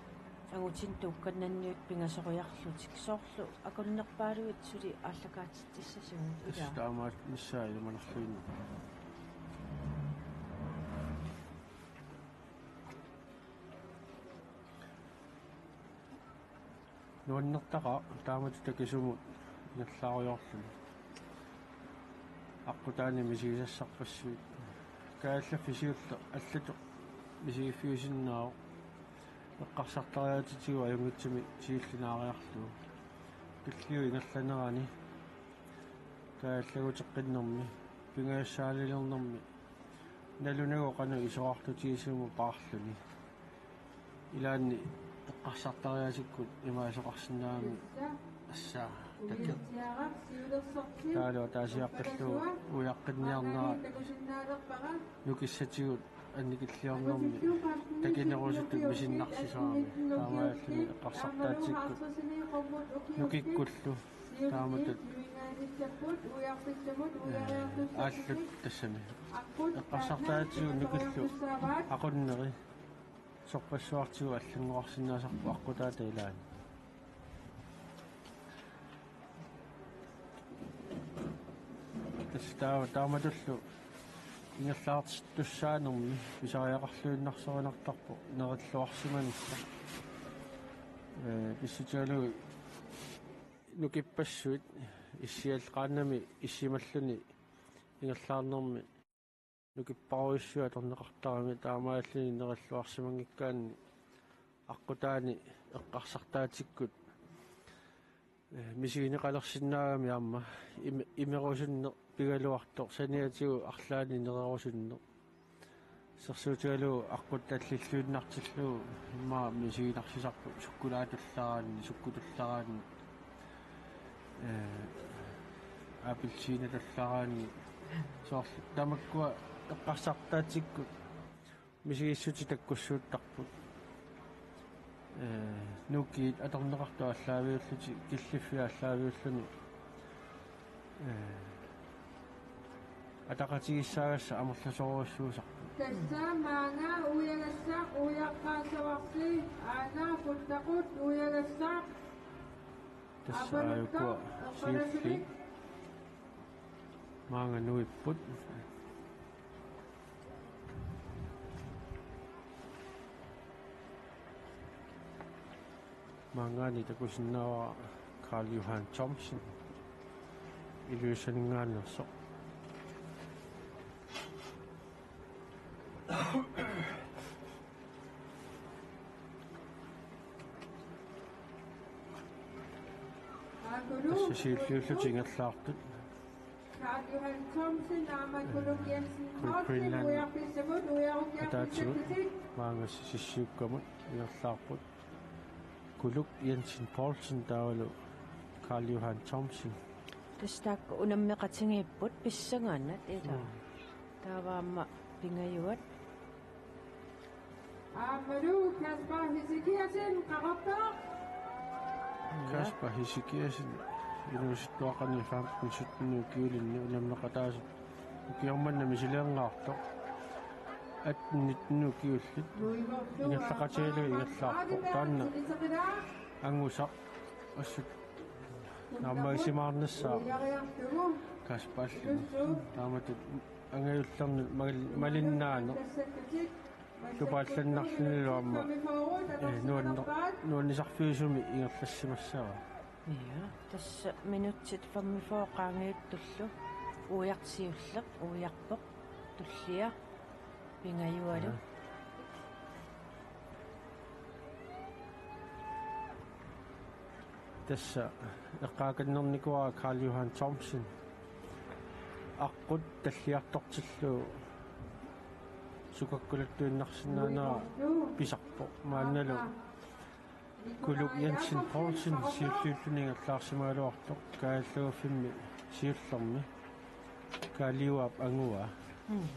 angutit tuukkannanniut pingasoriarlutik. Soorlu akunnerpaaluit suli aallakaatitsissasugut. Tassa ilaa. Taamaat missaa ilumanarluinnaq. Nuannertaqaaq taamatut takisumut ingerlaarujoorluni. Aqqutaani misigisassarpassuit. Kaajallaffik siulleq allatut misigiffiusinnaavoq. Eqqarsartariaatitigut ajunngitsumik siulleq naariarlugu. Tulliup ingerlanerani kaajallaguteqqinnermi, pingajussaaliliornermi, nalunagu qanoq isorartutigisumut paarluni. Ilaanni eqqarsartariaatikkut imaasoqarsinnaammat assaa takiq. Taavalu ataasiaqqillugu ujaqqinniarnera nukissatigut annikilliornermi takinerusutut misinnarsisaramik taamaalilluni eqqarsartaatsikkut nukikkullu taamatut, eh, aallut tassami eqqarsartaatsigut nukillu aqunneri sorpassuartigut allanngorarsinnaasarput aqqutaata ilaanni. Tassa taa-, taamatullu ingerlaartussaanermi pisariaqarluinnarsorinartarpoq nerilluarsimanissaq. Ee, pissutigalugu nukippassuit issiallu qaannami issimalluni ingerlaarnermi nukipparujussuit atorneqartaramik taamaalilluni nerilluarsimanngikkaanni aqqutaani eqqarsartaatsikkut, eh, misigineqalersinnaagami aamma ime-, imerusunneq pigaluartoq saniatigut arlaannik nererusunneq. Assersuutigalugu aqqut tallilluinnartillugu immaqa misiginarsisarput sukkulaatullaraanni, sukkutullaraanni, ee, appelsiinatullaraanni. Soorlu tamakkua eqqarsartaatsikkut misigissutit takkussuuttarput. Ee, nukiit atorneqartut aallaaviullutik, killiffiit aallaaviulluni, ee, ataqatigiissaagassat amerlasoorujussuusarput. Tassa maanga uiagassaq, uiaqqaassavarsi, aana puttaqut uiagassaq. Tassa aajukua siulliit maanga nuipput. Maanngaanniit takusinnaavara Karl Johan Thomsen Ilulissaninngaanneersoq. Tassa siulliullutik ingerlaartut. Karl Johan Thomsen, aamma Kuluk Jensen Thomsen, Greenland uiarpissavut, uiarukkiarpissavut. Ataatsivut maanga sissiukkamut ingerlaarput. Kuluk Jensen Poulsen taavalu Karl Johan Thomsen. Tassa taakku unammeqatigiipput pissanganaq ila. Mm. Taava aamma Pingajuat. Aammalu Kasper Hesekiasen, Qaqortoq. Kasper Hesekiasen, inuusuttuaqqani femten sytten ukiulinni unammeqataasoq. Ukioq manna misileerlaartoq. Atten nitten ukiullit. Ingerlaqatigalugu ingerlaarpoq. Taanna angusaq assut naammagisimaarnissaa Kasperllu. Taamatut angajullernut mal-, malinnaaneq. Tupaallannarlunilu aamma, eh, nuanne-, nuannisarfiusumik ingerlassimassavaa. Ja, tassa minutsit femogfyrre qaangiuttullu. Uiartoq siulleq, uiarpoq, tullia, Pingajualu. Ja. Tassa eqqaakannernikuuara Karl Johan Thomsen. Aqqut talliartortillugu sukakkulattuinnarsinnaanera pisarpoq. Maannalu Kuluk Jensen Poulsen siulliulluni ingerlaarsimagaluartoq kaajallaguffimmi siullermi Kaaliuaap angua. Mm.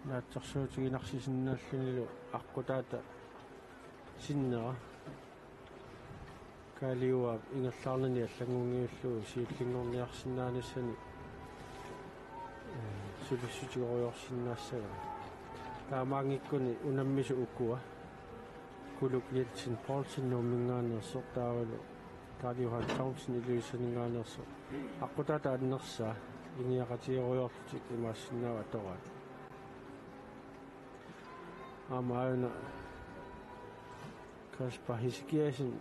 Naatsorsuutiginarsisinnaallutillu aqqutaata sinnera Kaaliuaap ingerlaarnani allanngunngillugu siullinngorniarsinnaanissani, eh, sulissutigerujorsinnaassagami. Taamaanngikkuni unammisut ukua: Kuluk Jensen Poulsen Nuumminngaanneersoq taavalu Karl Johan Thomsen Ilulissaninngaanneersoq. Aqqutaata annersaa ineqatigerujoorlutik imaassinnaavoq atoraat. Aamma aajuna Kasper Hesekiasen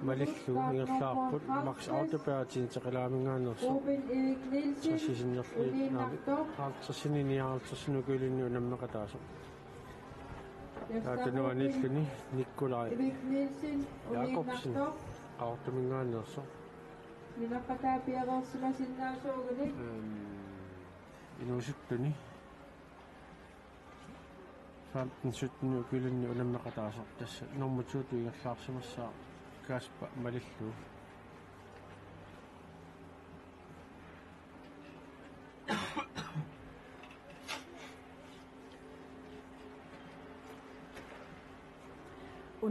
malillugu ingerlaarput. Max Audeberg Tinteqalaaminngaanneersoq. Tresisinnerluinnarmik halvtredsini nioghalvtredsini ukiulinni unammeqataasoq. Taava tunuaniilluni Nikolaj Jakobsen Qaqortuminngaanneersoq. Nunaqataa piareersimasinnaasuugunik. Øhm, inuusuttuni femten sytten ukiulinni unammeqataasoq, tassa nummer to-tut ingerlaarsimassaaq Kasper malillugu.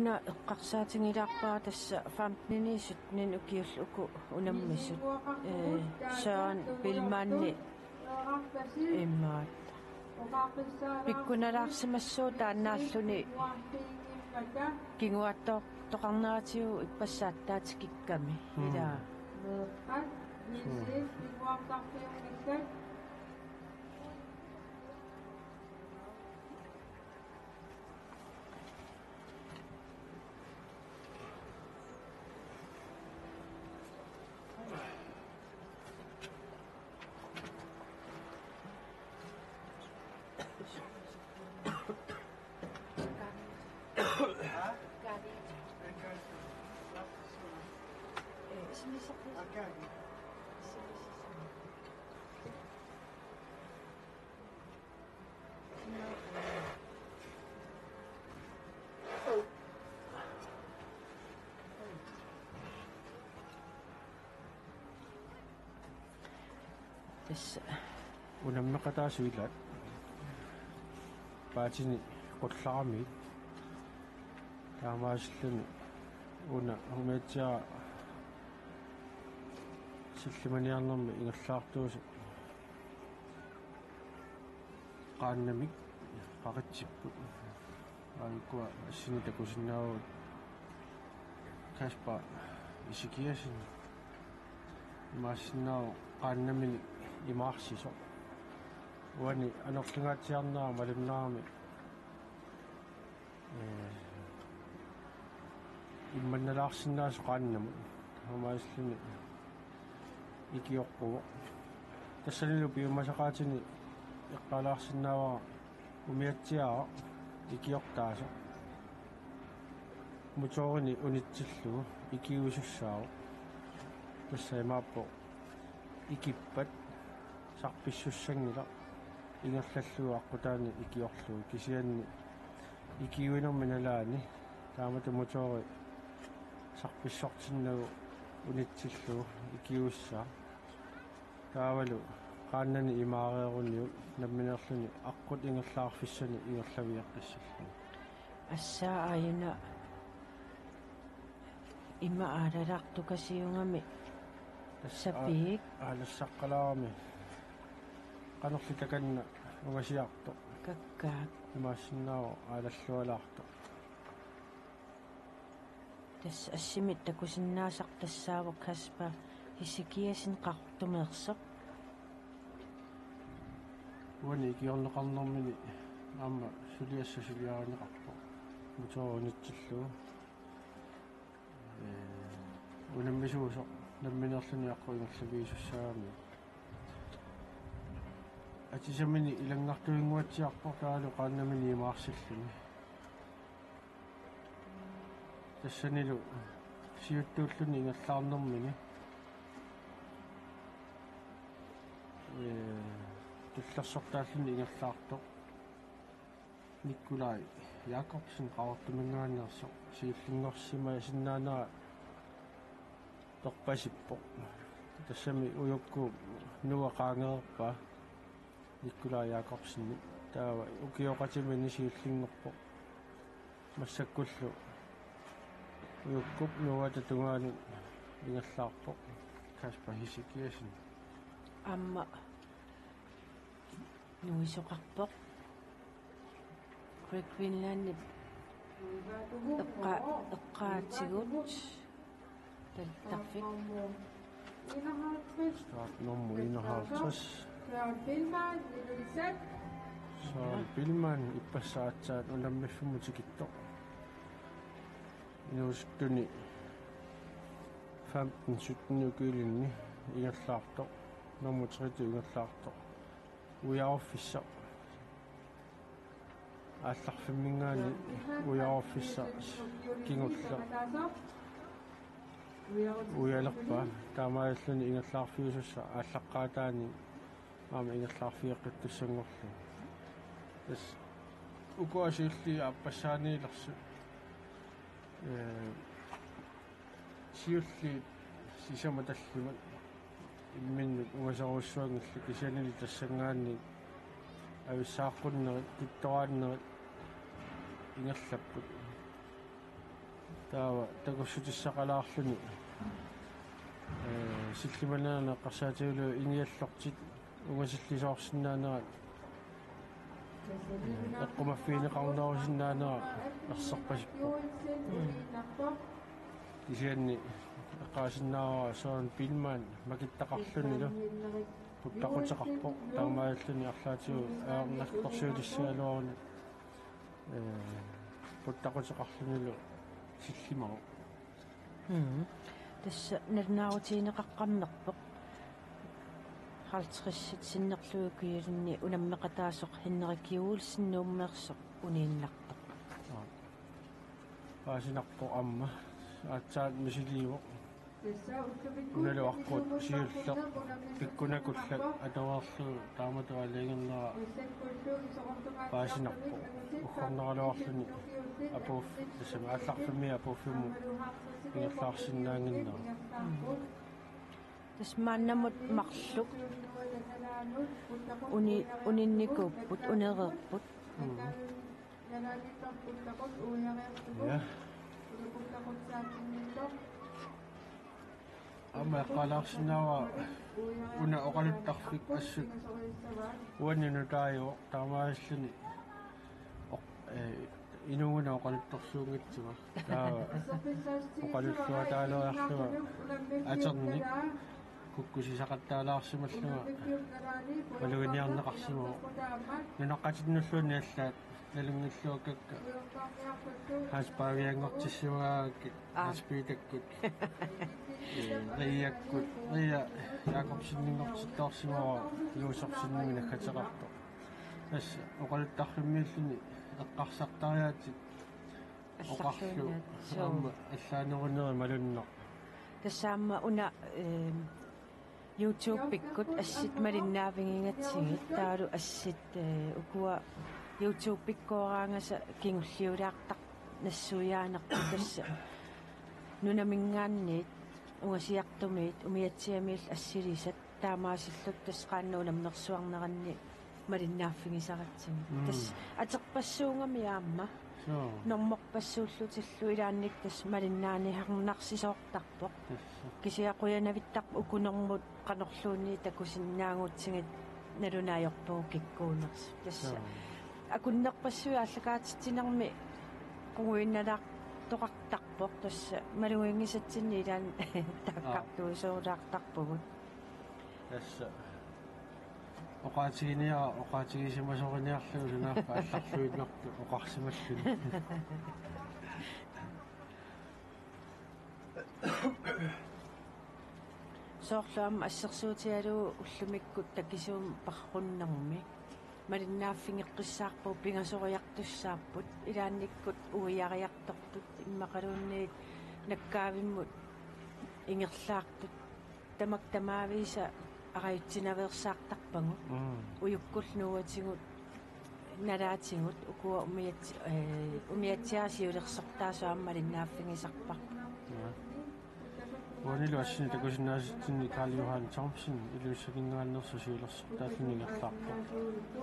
Una eqqarsaatigilaarpara tassa femteninik syttenik ukiullit uku unammisut, ee, Søren Billmanni imaattoq. Pikkunalaarsimassuuvoq taannaalluni kinguaattoortoqarneratigut ippassaq aatsaat tikikkami. Mm. Ilaa. Tassa. Unammeqataasut ilaat. Paatini qullaramiit. Taamaasilluni una umiatsiaq sillimaniarnermi ingerlaartuusoq qaannamik qaqitsipput. Aajuku assini takusinnaavugut Kasper Ezekiassen. Imaassinnaavoq qaannaminik imaarsisoq. Uani anorlingaatsiarnera malunnarami, ee, immannalaarsinnaasoq qaannamut. Taamaasilluni ikioqquvoq. Tassanilu piumasaqaatini eqqaalaarsinnaavara umiatsiaq ikiortaasoq. Motorini unitsillugu ikiuisussaavoq. Tassa imaappoq ikippat sarpissussanngilaq ingerlallugu aqqutaani ikiorlugu, kisianni ikiuinermi nalaani taamatut motori sarpissortinnagu unitsillugu ikiuissaaq. Taavalu qaannani imaareeruniuk nammineerluni aqqut ingerlaarfissanik ingerlavigeqqissalluni. Assaa aajuna ima aalalaartukasiugami. Tassa sapiik. Aa-, aalassaqqalaarami. Qanorli takanna ungasiartoq. Kakkaak. Imaassinnaavoq aalallualaartoq. Tassa assimi takusinnaasaq tassaavoq Kasper Ezekiassen Qaqortumeersoq. Uani ikiorneqarnermini aamma suliassaq suliarineqarpoq. Motori unitsillugu. Ee, unammisuusoq nammineerluni aqqut ingerlavigisussaagami. Atisamini ilanngartuinnguatsiarpoq taavalu qaannamini imaarsilluni. Tassanilu siuttuulluni ingerlaarnermini, ee, tullersortaalluni ingerlaartoq Nikolaj Jakobsen Qaqortuminngaanneersoq siullinngorsimasinnaanera torpasippoq. Tassami ujukkuup nua qaangereerpaa Nikolaj Jakobsenip. Taava ukioqatimini siullinngorpoq. Massakkullu ujukkuup nuata tungaanut ingerlaarpoq Kasper Ezekiassen. Aamma nuisoqarpoq. Great Greenlandip eqqa-, eqqaatigut tallitarfik. Startnummer enoghalvtreds. Søren Billmann ippassaq aatsaat unammiffimmut tikittoq. Inuusuttuni femten sytten ukiulinni ingerlaartoq. Nummer tretten ingerlaartoq. Ujaruffissaq. Aallarfimminngaanniit ujaruffissaq kingulleq ujalerpaa. Taamaalilluni ingerlaarfiusussaq aallaqqaataani aamma ingerlaarfigeqqittussanngorlugu. Tassa uku siulliit aappassaaniilersut. Ee, siulliit sisamat tallimat imminnut ungasorujussuanngillat, kisiannili tassanngaanniit avissaaqqunerit, kittoraannerit ingerlapput. Taava takussutissaqalaarluni, ee, sillimaniarneq eqqarsaatigullu ingiallortit ungasillisoorsinnaanerat, ee, eqqumaffigineqarnerusinnaanera erserpasippoq. Kisianni eqqaasinnaavara Søren Biilmann makittaqarlunilu puttaquteqarpoq, taamaalilluni arlaatigut ajornartorsiutissigaluaruni, ee, puttaquteqarlunilu sillimavoq. Mm. Tassa nalunaarutigineqaqqammerpoq. Halvtredsit sinnerlugit ukiulinni unammeqataasoq Henrik Juulsen Nuummeersoq uniinnartoq. Aa. Paasinarpoq aamma. Aatsaat misiliivoq. Unalu aqqut siulleq pikkunakullak atoreerlugu taamatut aalajangernerat paasinarpoq. Uggornaraluarluni apuuff-, tassami aallarfimmi apuuffimmut ingerlaarsinnaannginnera. Tassa maannamut marluk uni-, uninnikuupput, unereerput. Mm. Ja. Aamma eqqaalaarsinnaavara una oqaluttarfik assut uannut nutaajuvoq, taamaalilluni oq-, ee, inuuguuna oqaluttorsuunngitsuma. Taava oqalulluataaleriarlunga aternik kukkusisaqattaalaarsimallunga maluginiarneqarsimavoq. Nunaqqatinnulluunniit allaat nalunngilluakkakka Hans Pavianngortissimagaangakkit, aa, Hans Peterikkut, ee, Riakkut, Ria Jakobseninngortittoorsimavoq Josefsenimut naggateqartoq. Tassa oqaluttarfimmiilluni eqqarsartariaatsit oqarlugu. Allarluinnaat, suu. Aamma allaaneruneri malunnarpoq. Tassa aamma una, ehm, YouTube-ikkut assit malinnaaffigigatsigit, taavalu assit, eh, ukua YouTube-ikkooraangata kingulliulaartarput nassuiaanerput, tassa nunaminngaanniit, ungasiartumiit, umiatsiamiillu assilisat, taamaasilluta tassa qaannat unammersuarneranni malinnaaffigisaratsigit. Mm. Tassa aterpassuugami aamma. Suu. Normorpassuullutillu ilaannikkut tassa malinnaaniarnarsisoortarpoq. Tassa. Kisianni qujanavittarpoq ukunermut qanorluunniit takusinnaagutsigit, nalunaajorpugut kikkuunersut. Tassa. Suu. Akunnerpassuit aallakaatitsinermi quguinnalaartoqartarpoq, tassa maluginngisatsinni ilaanni taakkartuisoorlaartarpugut. Tassa. Oqaatiginiarlugu, oqaatigisimasoriniarlugu sunaaffa allarluinnartoq oqarsimalluni. Soorlu aamma assersuutigalugu ullumikkut takisuumik paarunnermi malinnaaffigeqqissaarpugut, pingasoriartussaapput, ilaannikkut uiariartortut, immaqaluunniit nakkaavimmut ingerlaartut, tamakku tamaavisa arajutsinaveersaartarpagut. Mm. Ujukkullu nuuatigut, nalaatigut, ukua umiat-, eh, umiatsiaq siulersortaasoq aamma malinnaaffigisarparput. Ja. Uanilu assinik takusinnaasatsinni Karl Johan Thomsen Ilulissaninngaanneersoq siulersortaalluni ingerlaarpoq.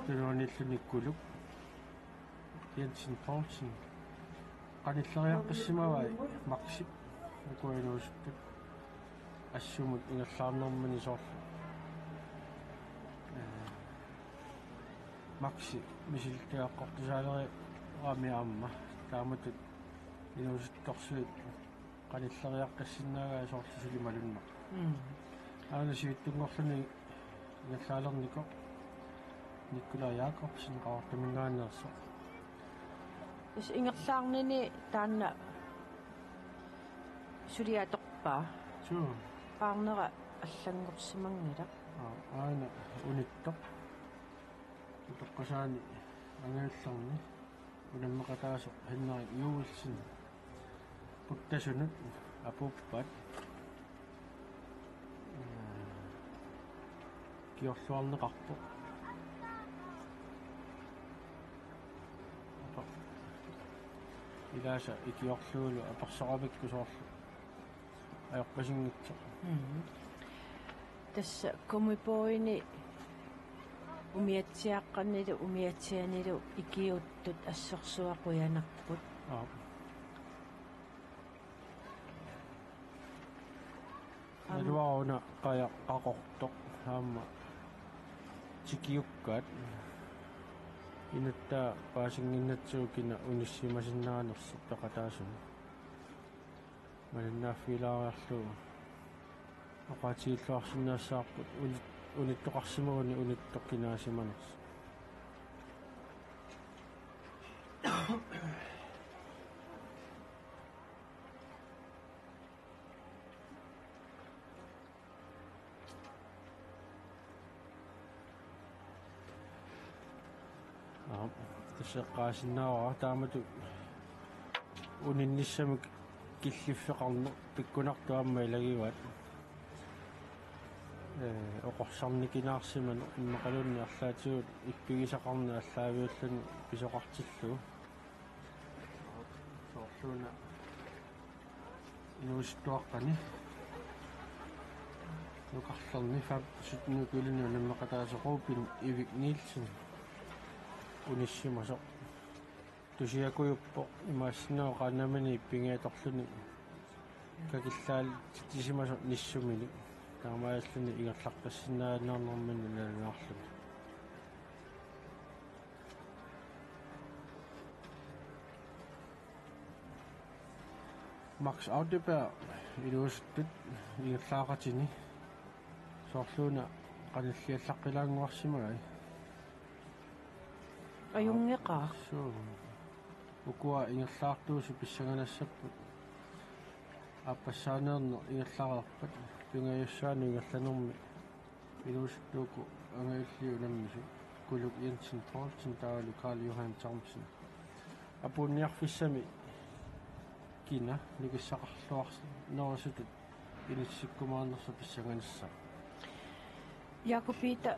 Tunuaniilluni Kuluk Jensen Poulsen. Qanilleriaqqissimavai Maxip, ukua inuusuttut, assumut ingerlaarnermini soorlu. Ee, Maxi misilittagaqqisaalereerami aamma taamatut inuusuttorsuit qanilleriaqqissinnaagaat soorlu suli malunnarpoq. Mm. Aana sivitsunngorluni ingerlaalernikoq Nikolaj Jakobsen Qaqortuminngaanneersoq. Tassa ingerlaarnini taanna suli atorpaa. Suu. Paarnera allanngorsimanngilaq. Aa, aana unittoq. Utoqqasaani angajullerni unammeqataasoq Henrik Juulsen puttasunut apuuppaat. Ee, ikiorluarneqarpoq. Apa-, ilaasa ikiorlugulu apersoramikku soorlu ajorpasinngitsoq. Mhm. Tassa Kumipuini umiatsiaaqqanilu umiatsianilu ikiuuttut assorsuaq qujanarput. Aap. Iluaruna qajaq qaqortoq aamma tikiukkaat. Inuttaa paasinnginnatsigu kina unissimasinnaanngorsi peqataasuni. Malinnaaffigilaariarlugu oqaatigilluarsinnaassavarput uni-, unittoqarsimaguni unittoq kinaasimanersoq. Aap, tassa eqqaasinnaavara taamatut uninnissamik killiffeqarneq pikkunartoq aamma ilagivaat. Ee, oqorsarnikinaarsimaneq immaqaluunniit arlaatigut ippigisaqarneq aallaaviulluni pisoqartillugu. Soorluuna inuusuttuaqqani. Nukarlerni fem sytten ukiulini unammeqataasoq Ruben Ivik Nielsen unissimasoq. Tusiakujuppoq imaassinnaavoq qaannamini ippigiatorluni kakillaatitsisimasoq nissuminik. Taamaalilluni ingerlaqqissinnaanerminni nalunaarluni. Max Audeberg inuusuttut ingerlaaqatini soorluuna qanilliallaqqilaannguarsimagai. Ajunngeqaaq. Suu. Ukua ingerlaartuusut pissanganassapput. Aappassaaneerneq ingerlareerpat pingajussaanut ingerlanermi inuusuttuuku angajulliit unammisut Kuluk Jensen Poulsen taavalu Karl Johan Thomsen. Apuunniarfissami kina nikissaqarluarnerusutut inissikkumaarnersoq pissanganassaaq. Jakob Peter,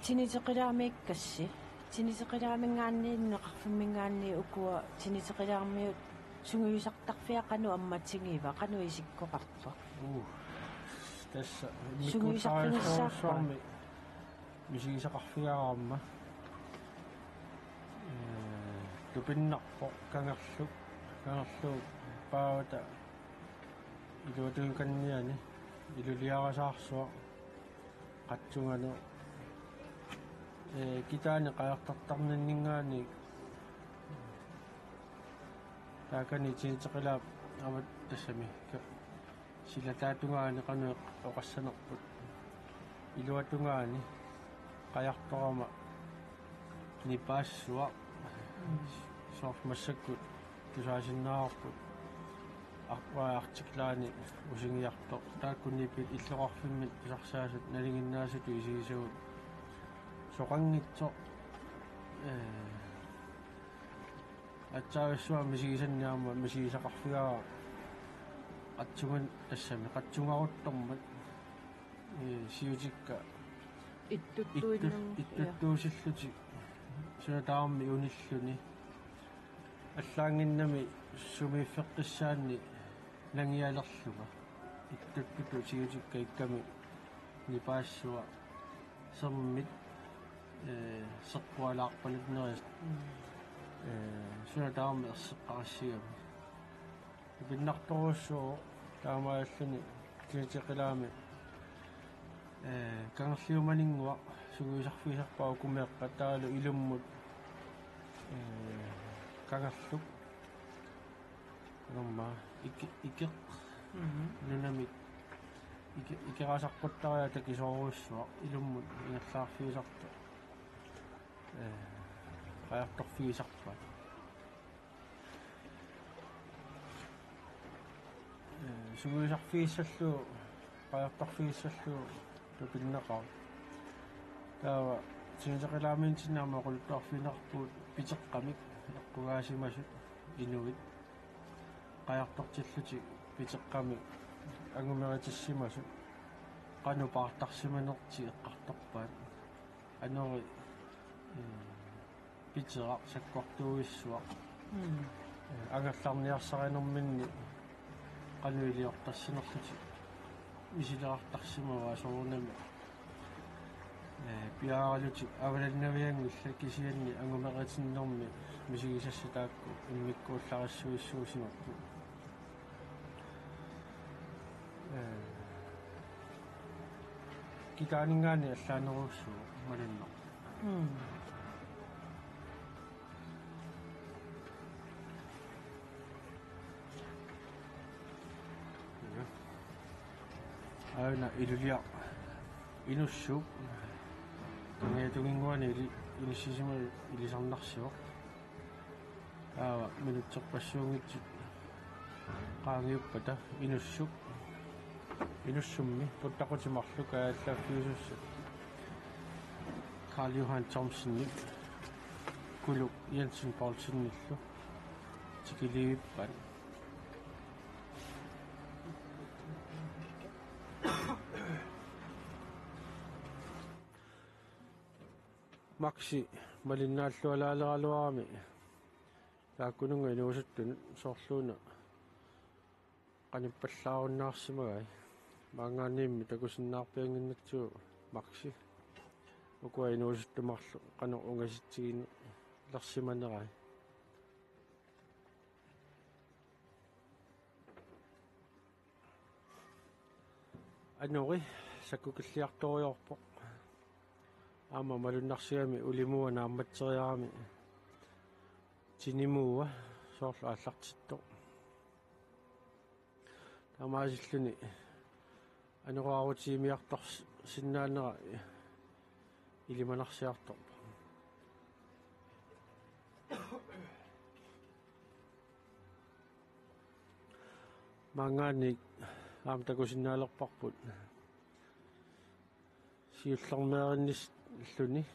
tiniteqilaamiikkassi. Tiniteqilaaminngaanniit nunaqarfimminngaanniit ukua tiniteqilaarmiut sungiusartarfia qanoq ammatigiva, qanoq isikkoqarpa? Uu, tassa Sungiusarfigissaarpa? Mikkuutsaarissorsuarmi misigisaqarfigaarama. Ee, tupinnarpoq Kangerluk, Kangerluup paavata iluatukanniani iluliarasaarsuaq qatsunganeq. Ee, kitaani qajartortarninninngaanniit taakani tiniteqilaap aamma tassami ke-, silataatungaani qanoq oqassanerput. Iluatungaani qajartorama nipaassuaq. Mm. Soorlu massakkut tusaasinnaavarput. Ar-, Arctic Line usingiartoq. Taakku nipit illoqarfimmit pisarsaasut nalinginnaasutut isigisagut. Soqanngitsoq, ee, aatsaavissuaq misigisanni aamma misigisaqarfigaara qatsungan-, tassami qatsungaruttormat, ee, siutikka Ittuttuinnam-, ittut-, ja. Ittuttuusillutik suna tamarmi unilluni. Allaannginnami sumiiffeqqissaanni nangialerlunga. Ittuttutut siutikka ikkami nipaassuaq sermit, ee, seqqualaarpalunneri-, Mm. ee, suna tamarmi erseqqarissigami. Tupinnartorujussuuvoq taamaalilluni tiniteqilaami, ee, Kangerliumaninnguaq sungiusarfigisarpaa uku meeqqat taavalu ilummut, ee, Kangerluk. Aamma Ike-, Ikeq. Mhm. Nunamik Ike-, Ikerasaqquttariaq takisoorujussuaq ilummut ingerlaarfigisartoq, ee, qajartorfigisarpaat. Ee, sungiusarfigissallugu, qajartorfigissallugu tupinnaqaaq. Taava tiniteqilaaminnitsinni aamma oqaluttuarfigineqarpugut piteqqamik eqqugaasimasut inuit. Qajartortillutik piteqqamik angumeritissimasut qanoq paartarsimanertik eqqartorpaat. Anori, ee, piteraq sakkortuuissuaq. Mm. Ee, angerlarniarsarinerminni qanoq iliortarsinerlutik misilerartarsimavaat soorunami. Ee, piaaralutik avalannavianngillat kisianni angumeritinnermi misigisassat taakku immikkuullarissuissuusimapput. Ee, Itaaninngaanniit allaanerussuuvoq malunnarpoq. Mm. Ja. Aana Iluliaq Inussuup. Kangiatunginnguani ili-, inissisimavoq ilisarnarsivoq. Taava minutserpassuunngitsut qaangiuppata Inussuup, Inussummi puttaqutit marluk kaajallaaffiusussat Karl Johan Thomsenip Kuluk Jensen Poulsenillu tikiliivippaat. Maxi malinnaallualaaleraluarami taakkununnga inuusuttunut, soorluuna qanippallaarunnaarsimagai. Maanngaanniimmi takusinnaarpiannginnatsigu Maxi ukua inuusuttut marluk qanoq ungasitsigilersimanerai. Anori sakkukilliartorujoorpoq. Aamma malunnarsigami ulimuua naammatsereerami tinimuua soorlu aallartittoq. Taamaasilluni anoraarutigiumiartorsinnaanera ilimanarsiartorpoq. Maanngaanniit aamma takusinnaalerparput siullermeerinnissalluni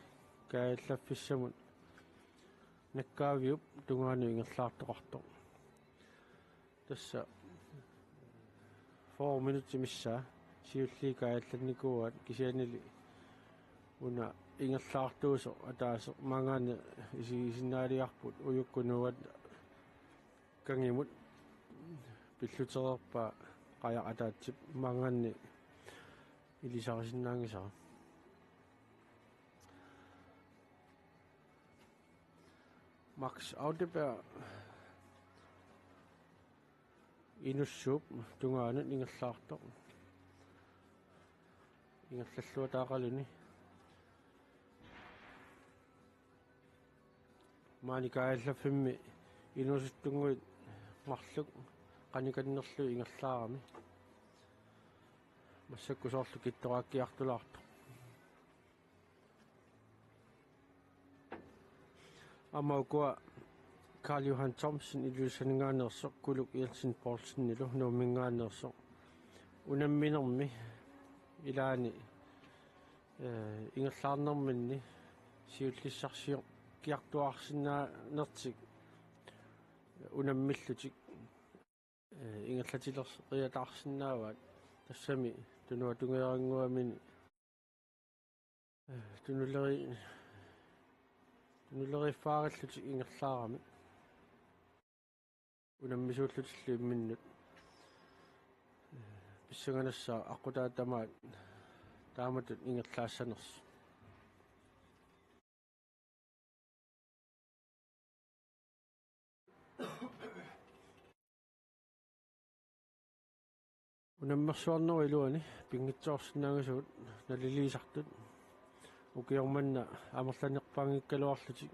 kaajallaffissamut Nakkaaviup tungaanut ingerlaartoqartoq. Tassa fyrre minutsit missaat siulliit kaajallannikuuaat, kisiannili una ingerlaartuusoq ataaseq maanngaanniit isigisinnaaliarput Ujukkut Nuuata Kangimut pillutereerpaa qajaq ataatsip maanngaanniit ilisarisinnaanngisara. Max Audeberg Inussuup tungaanut ingerlaartoq. Ingerlalluataaqaluni. Maani kaajallaffimmi inuusuttunnguit marluk qanikannerlugit ingerlaarami. Massakkut soorlu kittoraakkiartulaartoq. Aamma ukua Karl Johan Thomsen Ilulissaninngaanneersoq, Kuluk Jensen Poulsenilu Nuumminngaanneersoq. Unamminermi ilaani, eh, ingerlaarnerminni siullissarsiorkiartuaarsinnaanertik unammillutik, eh, ingerlatilereriataarsinnaavaat, tassami tunuatungerinnguamini tunuleri-, tunuleriffaarallutik ingerlaaramik. Unammisuullutillu imminnut. Pissanganassaaq aqqutaata tamaat taamatut ingerlaassanersoq. Unammersuarnerup iluani pinngitsoorsinnaanngisagut naliliisartut. Ukioq manna amerlanerpaanngikkaluarlutik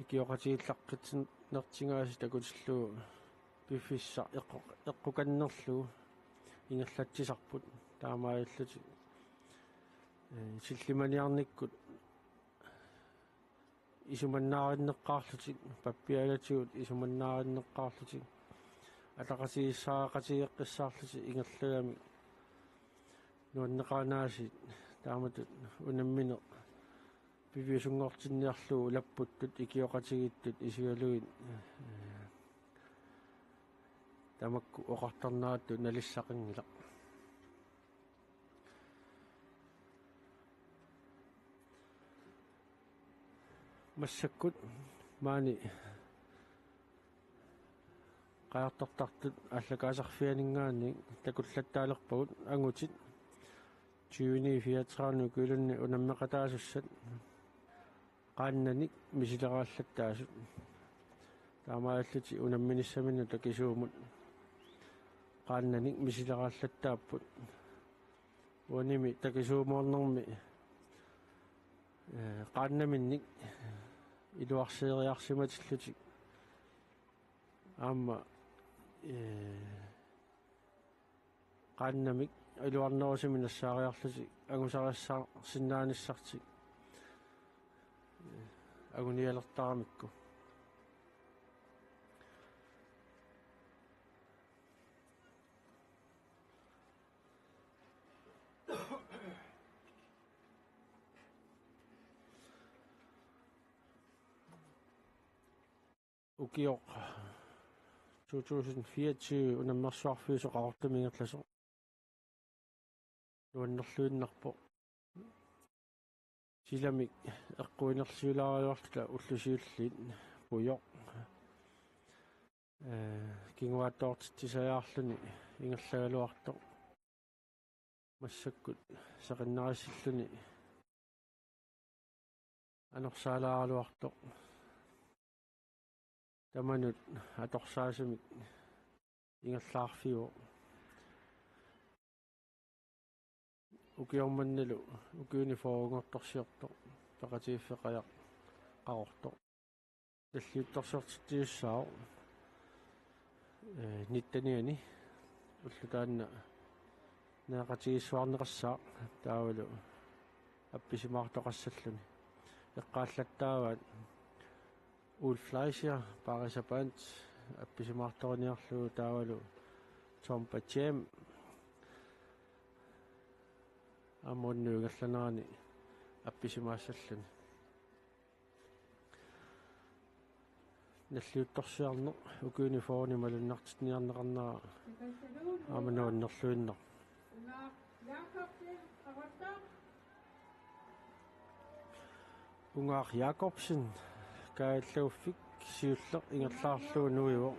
ikioqatigiillaqqitsinnertigaasi takutillugu piffissaq eqqu-, eqqukannerlugu ingerlatsisarput, taamaallutik, eh, sillimaniarnikkut isumannaarinneqqaarlutik, pappialatigut isumannaarinneqqaarlutik, ataqatigiissaaqatigeeqqissaarlutik ingerlagamik nuanneqaanaasiit, taamatut unammineq piviusunngortinniarlugu ulapputtut ikioqatigiittut isigalugit, eh, tamakku oqartarnerattut nalissaqanngilaq. Massakkut maani qajartortartut aallakaasarfianinngaanniit takullattaalerpagut angutit tyveni fireogtredive ukiulunni unammeqataasussat qaannanik misileraallattaasut. Taamaallutik unamminissaminnut takisuumut qaannanik misileraallattaapput. Uanimi takisuumoornermi, eh, qaannaminnik iluarseeriarsimatillutik. Aamma, eh, qaannamik iluarnerusumik nassaariarlutik angusarissaarsinnaanissartik, eh, angunialertaramikku. Ukioq to tusind fireogtyve unammersuarfiusoq Qaqortumi ingerlasoq nuannerluinnarpoq. Silamik eqquinersiulaaraluarluta ullut siulliit pujoq, eh, kinguaattoortitsisajaarluni ingerlagaluartoq. Massakkut seqinnarissilluni anorsaalaaraluartoq. Tamanut atorsaasumik ingerlaarfiuvoq. Ukioq mannalu ukiuni fyrrenngortorsiortoq peqatigiiffeqajaq Qaqortoq. Nalliuttorsiortitsissaaq, eh, nittenianni ulloq taanna nereqatigiissuarneqassaaq taavalu appisimaartoqassalluni. Eqqaallattaavaat Ulf Fleischer, Paarisa Band, appisimaartoriniarlugu taavalu Tom Bacham aamma unnuup ingerlanerani appisimaassalluni. Nalliuttorsiorneq ukiuni fyrreni malunnartinniarneqarnera aamma nuannerluinnarpoq. Ungaaq Jakobsen, Kaajallaguffik siulleq ingerlaarlugu nuivoq.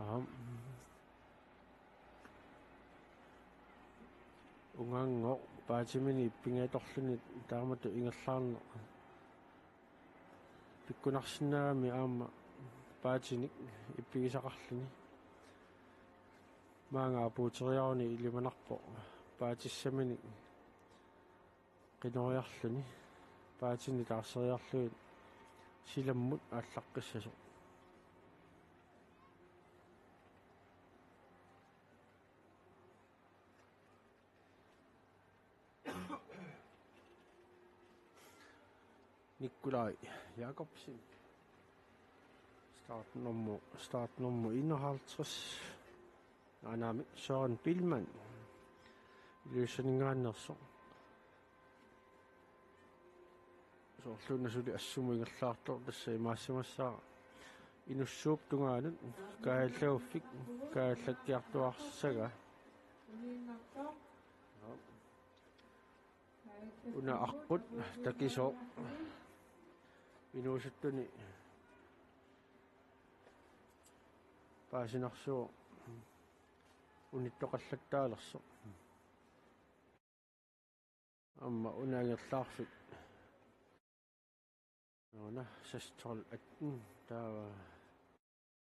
Aam. Ungaanngooq paatiminik ippigigaluarluni taamatut ingerlaarneq pikkunarsinnaagami aamma paatinik ippigisaqarluni. Maanga apuuteriaruni ilimanarpoq paatissaminik qinoriarluni paatini taarseriarlugit silammut aallaqqissasoq. Nikolaj Jakobsen. Startnummer, startnummer enoghalvtreds. Aanaami Søren Billmann. Ilulissaninngaanneersoq. Soorluuna suli assumut ingerlaartoq tassa imaassimassaaq. Inussuup tungaanut Kaajallaguffik kaajallakkiartuaarsagaa. Una aqqut takisooq inuusuttuni paasinarsuaq unittoqallattaalersoq. Aamma una ingerlaarfik. Una seks tolv atten, taava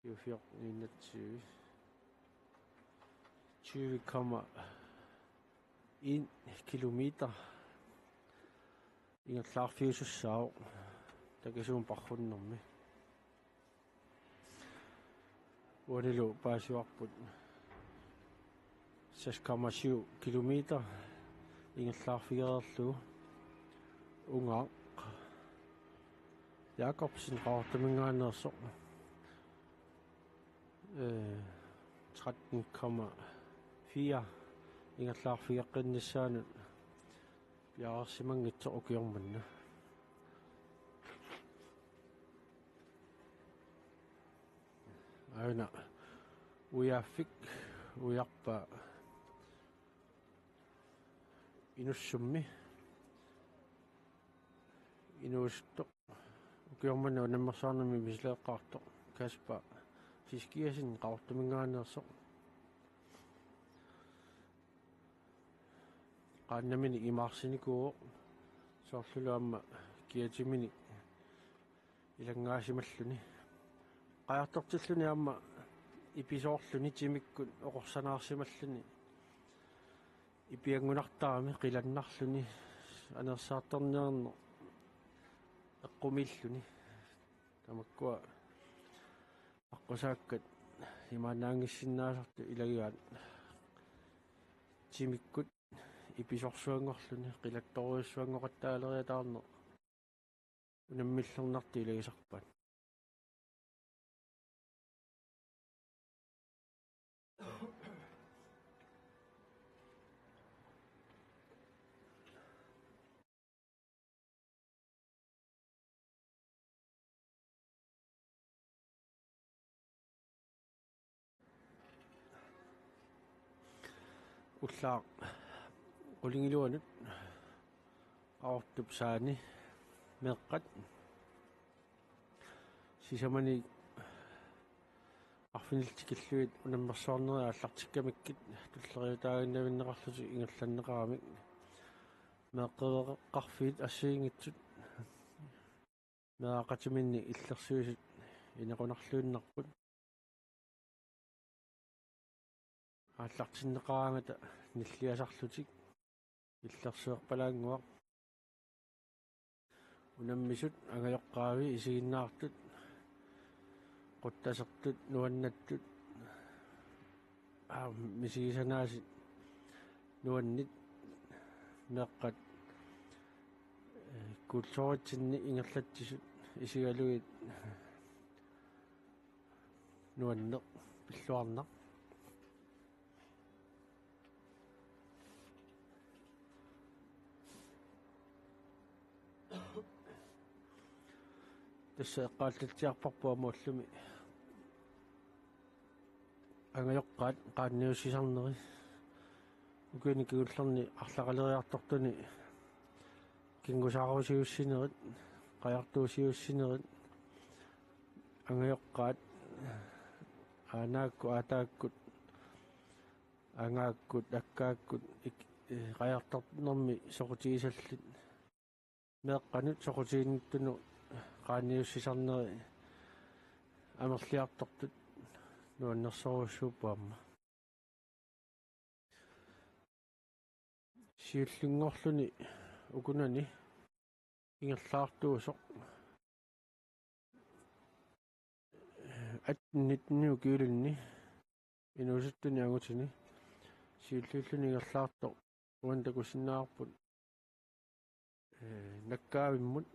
fjorten enogtyve. Tyve komma en kilometer ingerlaarfiusussaavoq takisuumik parrunnermi. Uanilu paasivarput seks komma syv kilometer ingerlaarfigereerlugu. Ungaaq Jakobsen Qaqortuminngaanneersoq, eh, tretten komma fire ingerlaarfigeqqinnissaanut piareersimanngitsoq ukioq manna. Aana ujaaffik ujarpaa Inussummi. Inuusuttoq ukioq manna unammersaarnermi misileeqqaartoq Kasper Fiskiasen Qaqortuminngaanneersoq. Qaannaminik imaarsinikuuvoq, soorlulu aamma kiatiminik ilanngaasimalluni. Qajartortilluni aamma ipisoorluni timikkut oqorsanaarsimalluni ipianngunartarami qilannarluni anersaartarniarneq eqqumiilluni. Tamakkua aqqusaakkat imaannaanngissinnaasartut ilagivaat timikkut ipisorsuanngorluni qilattorujussuanngoqattaaleriataarneq unammillernartut ilagisarpaat. Ullaaq qulingiluanut Qaqortup saani meeqqat sisamani arfinillit tikillugit unammersuarnerit aallartikkamikkit tulleriiaataaginnavinneqarlutik ingerlanneqaramik meeqqerivaqarfiit assigiinngitsut meeraqatiminnik illersuisut inequnarluinnarput. Aallartinneqaraangata nilliasarlutik illersuerpalaannguaq. Unammisut angajoqqaavi isiginnaartut, quttasertut, nuannattut, aa, misigisanaasut nuannit meeqqat, ee, kulturitsinni ingerlatsisut isigalugit nuanneq pilluarnaq. Tassa eqqaallatsiarparput aamma ullumi angajoqqaat qaanniussisarneri ukiuni kingullerni arlaqaleriartortuni kinngusaarusiussinerit, qajartuusiussinerit, angajoqqaat aanaakkut, aataakkut, angaakkut, akkaakkut, ik-, ee, qajartornermi soqutigisallit, meeqqanut soqutiginnittunut qaanniussisarneri amerliartortut nuannersorujussuupput aamma. Siullinngorluni ukunani ingerlaartuusoq atten nitten ukiulinni inuusuttuni angutini siulliulluni ingerlaartoq uani takusinnaavarput, ee, nakkaavimmut,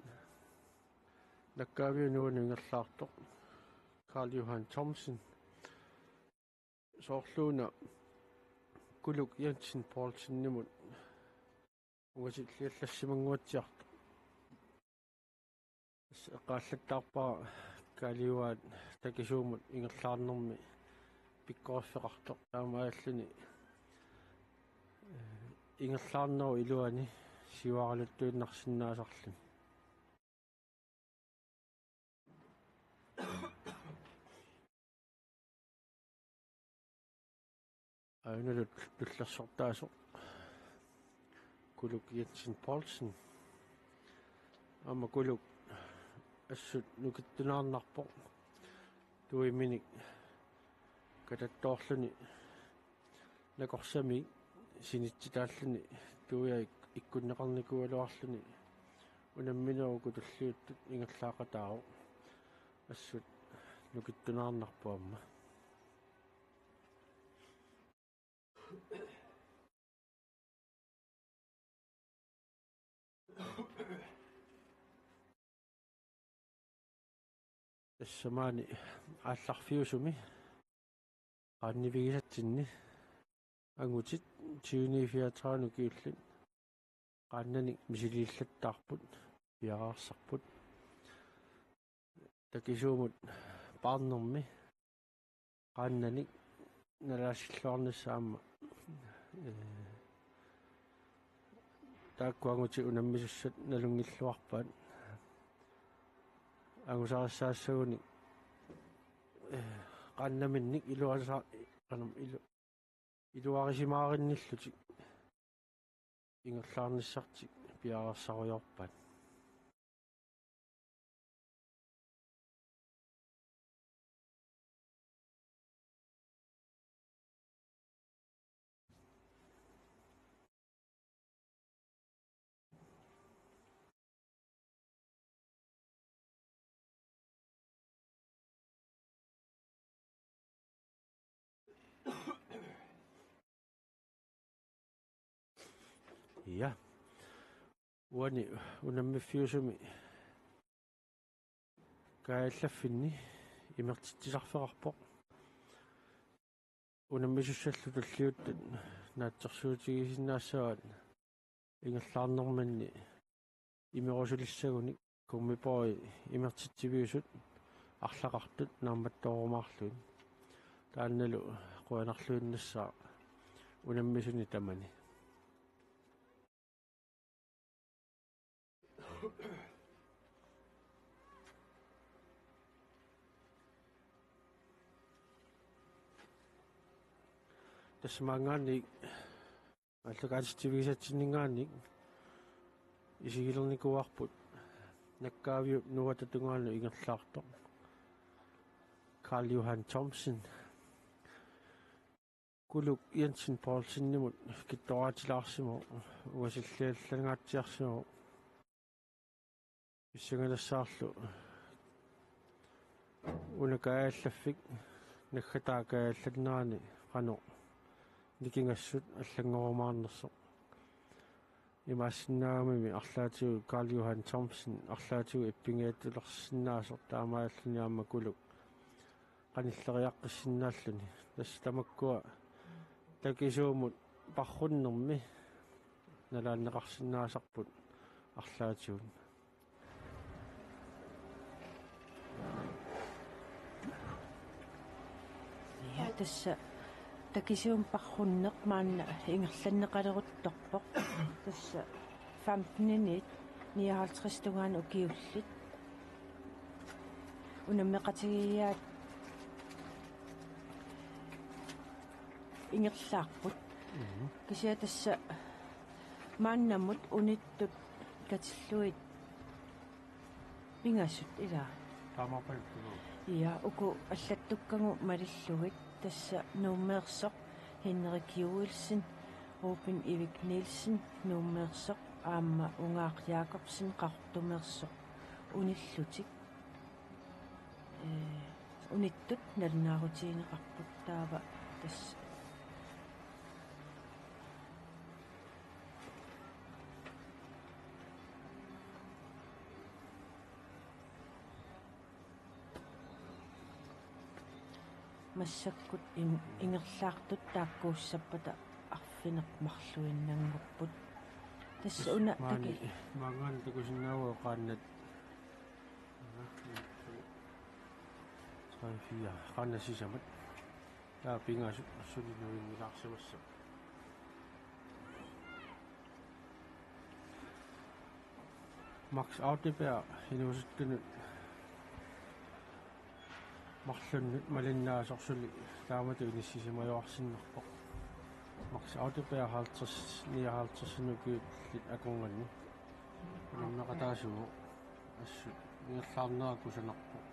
nakkaaviup nuanut ingerlaartoq Carl Johan Thomsen, soorluuna Kuluk Jensen Poulsenimut ungasilliallassimannguatsiartoq. Tassa eqqaallattaarpara Kaaliuaat takisuumut ingerlaarnermi pikkoriffeqartoq, taamaalilluni, ee, ingerlaarnerup iluani siuaraluttuinnarsinnaasarluni. Aajuna tullersortaasoq Kuluk Jensen Poulsen. Aamma Kuluk assut nukittunaarnarpoq tuiminik katattoorluni nakorsamiit sinitsitaalluni tuia ik-, ikkunneqarnikuugaluarluni unamminerup uku tulliuttut ingerlaaqataavoq. Assut nukittunaarnarpoq aamma. Tassa maani aallarfiusumi qaannivigisatsinni angutit tyveni fireogtredive ukiullit qaannanik misiliillattaarput, piareersarput. Takisuumut paarnermi qaannanik nalaasilluarnissaq aamma, ee, taakku angutit unammisussat nalunngilluarpaat. Angusarissaassaguni, ee, qaannaminnik iluasa-, qanam ilu-, iluarisimaarinnillutik ingerlaarnissartik piareersarujoorpaat. Ja. Uani unammiffiusumi kaajallaffinni imertitsisarfeqarpoq. Unammisussallu tulliuttut naatsorsuutigisinnaassavaat ingerlaarnerminni imerusulissagunik, gummibåndinik imertitsiviusut arlaqartut naammattoorumaarlugit. Taannalu qujanarluinnassaaq unammisuni tamani. Tassa maanngaanniit aallakaatitsivigisatsinninngaanniit isigilernikuuarput nakkaaviup nuata tungaanut ingerlaartoq Karl Johan Thomsen. Kuluk Jensen Poulsenimut kittoraatsilaarsimavoq, uasilliallangaatsiarsimavoq. Pissanganassaarlu una kaajallaffik naggataa kaajallannerani qanoq nikingassut allanngorumaarnersoq. Imaassinnaagamimi arlaatigut Karl Johan Thomsen arlaatigut ippinngiattulersinnaasoq taamaalilluni aamma Kuluk qanilleriaqqissinnaalluni. Tassa tamakkua takisuumut parrunnermi nalaanneqarsinnaasarput arlaatigut. Ja, tassa takisuumut parrunneq maanna ingerlanneqaleruttorpoq. Tassa femteniniit nioghalvtreds tungaanut ukiullit unammeqatigiiaat ingerlaarput. Mhm. Kisianni tassa maannamut unittut katillugit pingasut, ilaa. Taamaapaluttugu. Ja, uku allattukkagut malillugit, tassa Nuummeersoq Henrik Joelsen, Ruben Erik Nielsen Nuummeersoq aamma Ungaaq Jakobsen Qaqortumeersoq unillutik. Ee, unittut nalunaarutigineqarput, taava tassa. Massakkut in-, ingerlaartut taakkuussappata arfineq-marluinnanngupput. Tassa una maani taki- maanngaanniit takusinnaavagut qaannat. Tre, fire. Qaannat sisamat. Taava pingasut suli nuinngilaarsimassapput. Max Audeberg inuusuttunut marlunnut malinnaasoq suli taamatut inissisimajuarsinnarpoq. Max Audeberg halvtreds, nioghalvtreds ukiullit akornanni unammeqataasuuvoq, assut ingerlaarnera kusanarpoq.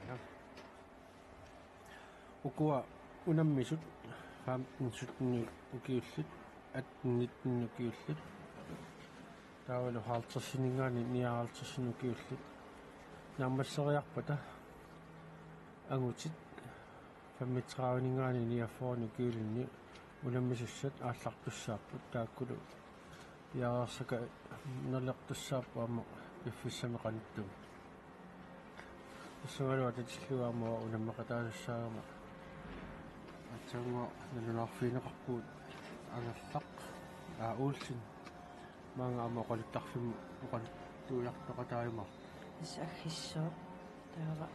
Ja. Ukua unammisut femten sytten ukiullit, atten nitten ukiullit. Taavalu halvtredsininngaanniit nioghalvtredsini ukiullit. Naammasseriarpata angutit femogtrediveninngaanniit niogfyrreni ukiulinni unammisussat aallartussaapput, taakkulu piareersakaanerlertussaapput aamma piffissami qanittumi. Tassungalu atatillugu aamma unammeqataasussaagama. Aatsaannguaq nalunaarfigineqarpugut Angerlaq A. Olsen. Maanga aamma oqaluttarfimmi oqaluttuujaasoqataajumaarpoq. Tassa Aggissooq. Taava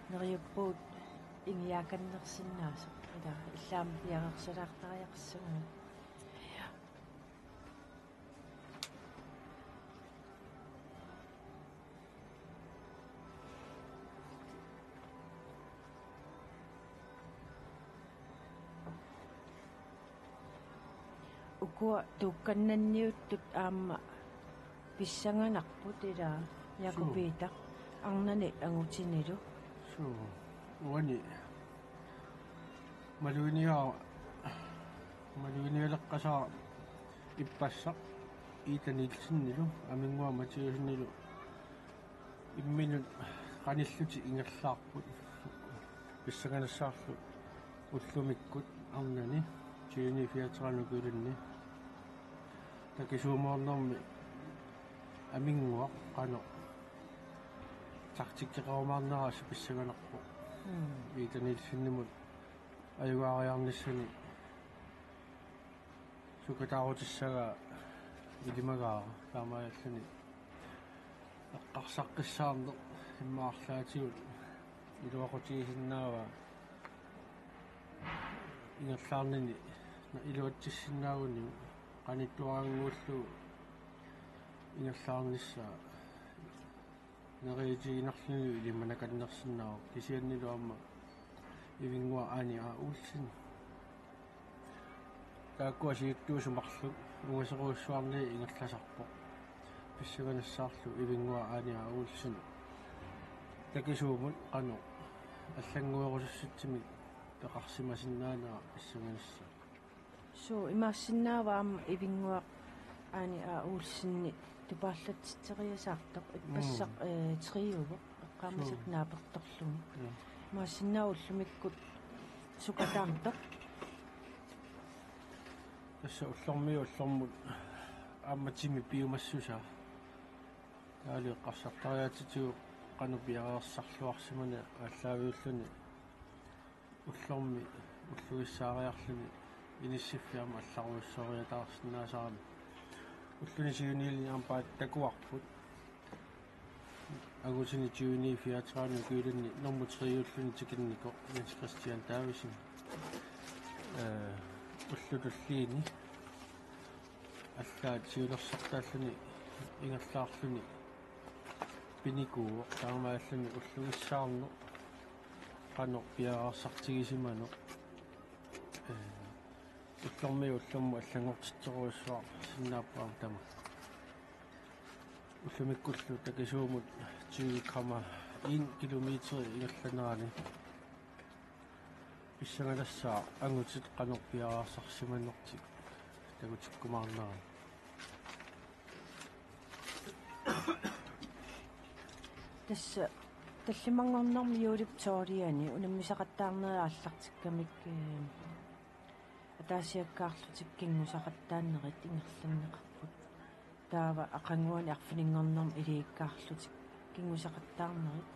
neriuppugut ingiaakannersinnaasoq. Ila illaamik piareersalaartariaqarsugut. Ukua tuukkannanniuttut aamma pissanganarput, ila Jakob Suu. Peter arnani angutinilu. Suu. Uani. Maluiniaa Maluginialeqqasaara ippassaq Ida Nielsenilu Aminnguaq Mathiassenilu imminnut qanillutik ingerlaarput pissanganassaarlu ullumikkut arnani tyveni fireogtredive ukiulinni. Takisuumoornermi Aminnguaq qanoq taktikkeqarumaarneraasi pissanganarpoq. Mm. Ida Nielsenimut ajugaariarnissani sukataarutissagaa ilimagaara, taamaalilluni eqqarsaqqissaarneq immaqa arlaatigut iluaqutigisinnaavaa ingerlaarnini iluatsissinnaaguniuk qanittuarannguullugu ingerlaarnissaa neriuutiginarlunilu ilimanaqannersinnaavoq, kisiannili aamma Ivinnguaq Aani A. Olsen. Taakkua siuttuusut marluk ungasorujussuarnili ingerlasarpoq. Pissanganassaarlu Ivinnguaq Aani A. Olsen takisuumut qanoq allannguerusussutsimik peqarsimasinnaanera pissanganassaaq. Suu, imaassinnaava aamma Ivinnguaq Aani A. Olsenip tupaallatsitseriasaartoq, ippassaq, mm, eh, triouvoq, eqqaamasakka, suu, naapertorlugu. Ja. Imaassinnaava ullumikkut sukataartoq? Tassa ullormiit ullormut aamma timi piumassusaa. Taavalu eqqarsartariaatsitigut qanoq piareersarluarsimaneq aallaaviulluni ullormi ullugissaariarluni inissiffik aamma allarujussuoriataarsinnaasarami. Ulluni siunilini aamma paat takuarput. Angutini tyveni fireogtredive ukiulinni nummer tre-ulluni tikinnikoq Jens Christian Davidsen. Eh, ullut tulliini allaat siulersartaalluni ingerlaarluni pinikuuvoq, taamaalilluni ullugissaarneq qanoq piareersartigisimaneq. Eh, ullormiit ullormut allanngortitserujussuarsinnaapput aamma tamakku. Ullumikkullu takisuumut tyve komma en kilometer ingerlanerani pissanganassaaq angutit qanoq piareersarsimanertik takutikkumaarnerani. Tassa tallimanngornermi juulip tolviani unammisaqattaarnerit aallartikkamik, eh, ataasiakkaarlutik kinngusaqattaarnerit ingerlanneqarput. Taava aqaguani arfininngornermi ilikkaarlutik kinngusaqattaarnerit,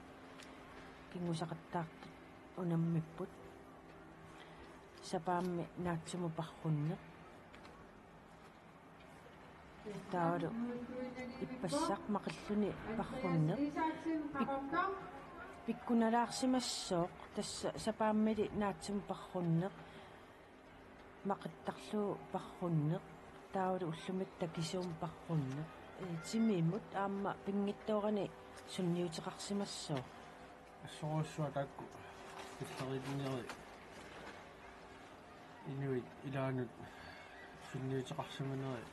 kinngusaqattaartut unammipput. Sapaammi naatsumut parrunneq. Taavalu ippassaq maqilluni parrunneq. Pik-, pikkunalaarsimassooq, tassa sapaammili naatsumut parrunneq. Maqittarlugu parrunneq, taavalu ullumikkut takisuumut parrunneq. Eh, timimut aamma pinngitsoorani sunniuteqarsimassooq. Assorujussuaq taakku pilleriinneri inuit ilaannut sunniuteqarsimaneri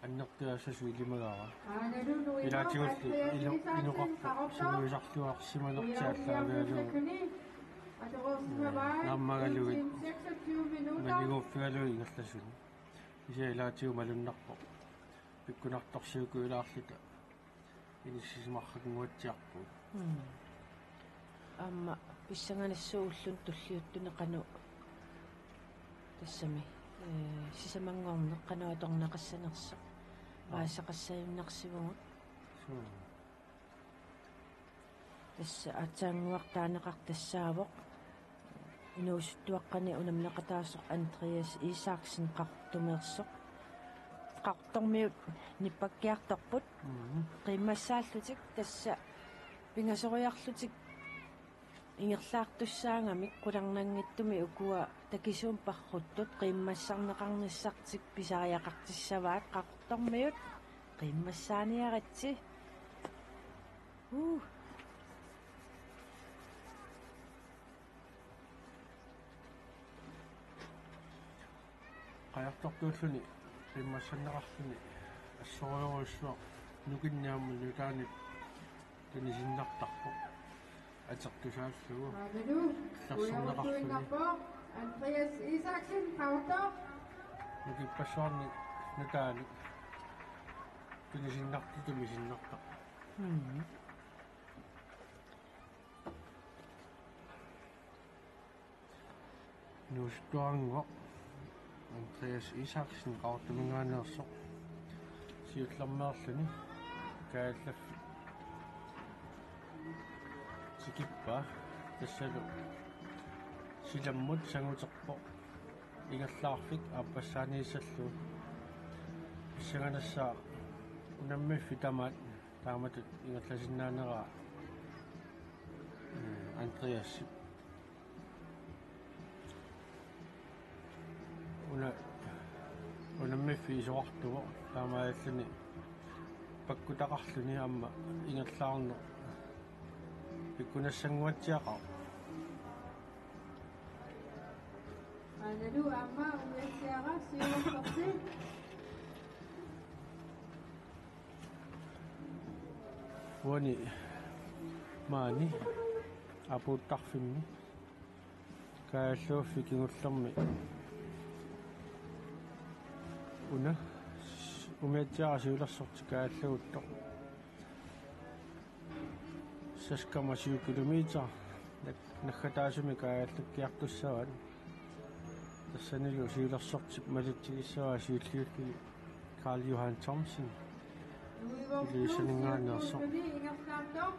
annertuassasut ilimagaara. Ilaatigullu inu-, inoqarpoq sunniusarluarsimanertik aallaavigalugit, naammagalugit, maliguuffigalugit ingerlasuni. Kisianni ilaatigut malunnarpoq pikkunartorsiukuilaarluta inissisimarrannguatsiarpugut. Mm. Aamma pissanganassaaq ulluni tulliuttuni qanoq tassami, eh, sisamanngorneq qanoq atorneqassanersoq. Aa. Paasisaqassajunnaarsivugut. Suu. Tassa aatsaannguaq taaneqartoq tassaavoq inuusuttuaqqani unammeqataasoq Andreas Isaksen Qaqortumeersoq. Qaqortormiut nippakkiartorput. Mhm. Qiimmassaallutik tassa pingasoriarlutik ingerlaartussaagamik qularnanngitsumik ukua takisuumik parruttut qiimmassarneqarnissartik pisariaqartissavaat Qaqortormiut. Qiimmassaaniaritsi. Uu. Qajartortuulluni qiimmassanneqarluni assorujussuaq nukinnik aamma nutaanut tunisiinnartarpoq atertusaallugu. Aamma nu, illersorneqarluni. Ujartuinnarpoq Andreas Isaksen, Qaqortoq. Nukippassuarnik nutaanik tunisinnartutut misinnartarpoq. Mm. Nuussuarannguaq Andreas Isaksen Qaqortuminngaanneersoq siullermeerluni kaajallaffik tikippaa, tassalu silammut sanguterpoq ingerlaarfik aappassaaniissallugu. Pissanganassaaq unammiffik tamaat taamatut ingerlasinnaaneraa, eh, Andreasip. Una, unammiffik isorartuuvoq, taamaalilluni pakkutaqarluni aamma ingerlaarneq pikkunassannguatsiaqaaq. Aanalu aamma umiatsiara siulersorti. Uani maani apuuttarfimmi kaajalluuffik kingullermi una umiatsiara siulersorti kaajallaguttoq. Seks komma syv kilometer nag-, naggataasumik kaajallakkiartussavaat. Tassanilu siulersortip malitsigissavaa siulliulluni Karl Johan Thomsen Ilulissaninngaanneersoq.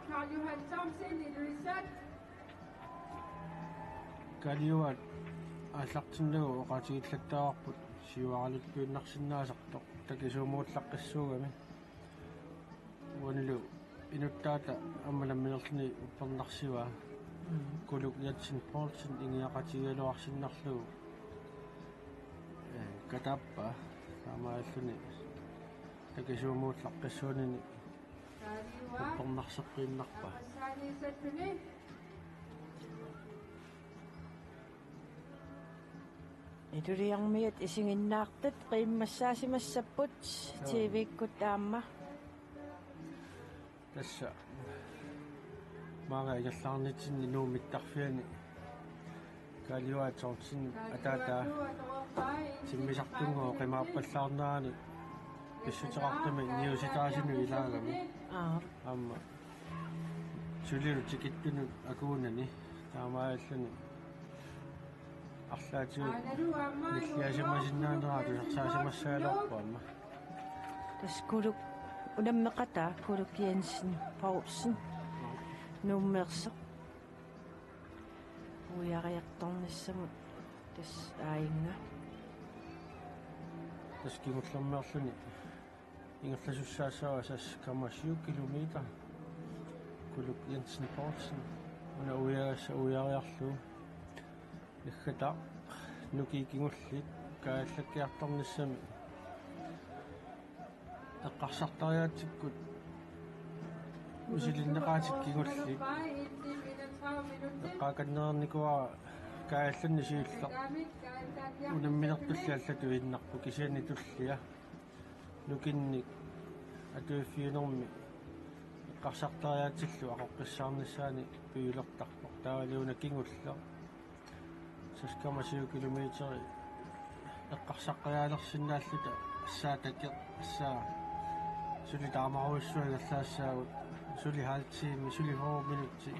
Karl Johan Thomsen, Ilulissat. Karl Johan aallartinnagu oqaatigillattaavarput siuaraluttuinnarsinnaasartoq takisuumuullaqqissuugami. Uanilu inuttaata aamma nammineerluni uppernarsivaa. Mm. Kuluk Jensen Poulsen ingiaqatigigaluarsinnarlugu, eh, kataappaa, taamaalilluni takisuumuullaqqissuunini uppernarseppiinnarpaa. Iluliarmiat isiginnaartut qiimmassaasimassapput. Joo. T V-kkut aamma. Tassa maanga ingerlaarnitsinni Nuup mittarfiani Karl Johan Thomsen ataataa timmisartunngooq qimaappallaarnerani pissuteqartumi niusitaasinut ilaagami. Aa. Aamma sulilu tikittunut akuunani, taamaalilluni arlaatigut nilliasimasinnaaneraa tusarsaasimassagaluarpoq aamma. Tassa Kuluk, unammeqataa Kuluk Jensen Poulsen Nuummeersoq. Uiariartornissamut tassa aajinnga. Tassa kingullermeerluni ingerlasussaassavaa seks komma syv kilometer. Kuluk Jensen Poulsen una uiagassaq uiariarlugu. Naggataaq nukiit kingulliit kaajallakkiartornissami eqqarsartariaatsikkut misilinneqaatit kingulliit eqqaakannereernikuuara kaajallannut siulleq unamminertulli allatut innarpoq, kisianni tullia nukinnik atuiffiunermi eqqarsartariaatsillu aqoqqissaarnissaani piulertarpoq, taavalu una kingulleq. Seks komma syv kilometeri eqqarsaqqajaalersinnaalluta assaa takeq, assaa suli taamarujussuaq ingerlaassaagut, suli halv time, suli fyrre minutsi.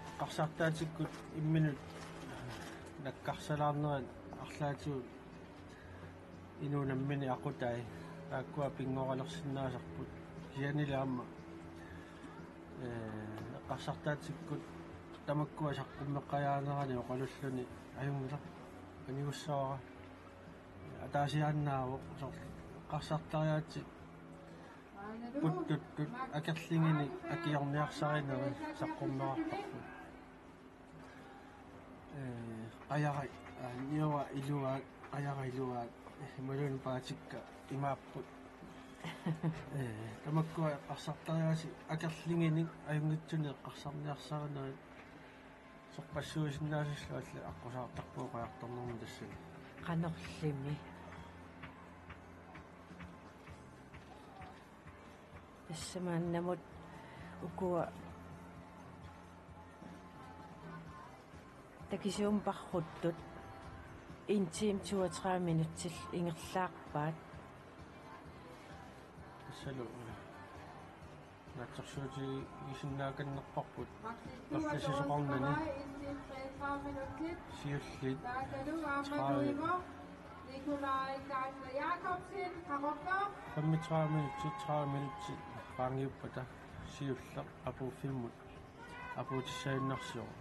Eqqarsartaatsikkut imminut nakkarsalaarnerat arlaatigut inuup nammineq aqutai, taakkua pinngoralersinnaasarput. Kisiannili aamma, ee, eqqarsartaatsikkut tamakkua saqqummeqqajaanerani oqalulluni ajunngilaq, anigussavara. Ataasiaannaavoq soorlu eqqarsartariaatsit puttuttut akerliiginik akiorniarsarinerit saqqummerarparput. Ee, qajara, aa, niua iluaat, qajara iluaat, ee, imaluunniit paatikka imaapput. Ee, tamakkua eqqarsartariaatsit akerliiginik ajunngitsunik eqqarsarniarsarinerit sorpassuisinnaasallu allat aqqusaartarput oqariartornermi tassani. Qanorlimi. Tassa maannamut ukua takisuumik parruttut. En time toogtredive minutsit ingerlaarpaat. Tassalu naatsorsuutigisinnaakannarparput. Arlasisoqarnani. Siulliit. Nikolaj Geisler Jakobsen, Qaqortoq. Femogtredive minutsit, tredive minutsit qaangiuppata siulleq apuuffimmut apuutissaginnarsivoq.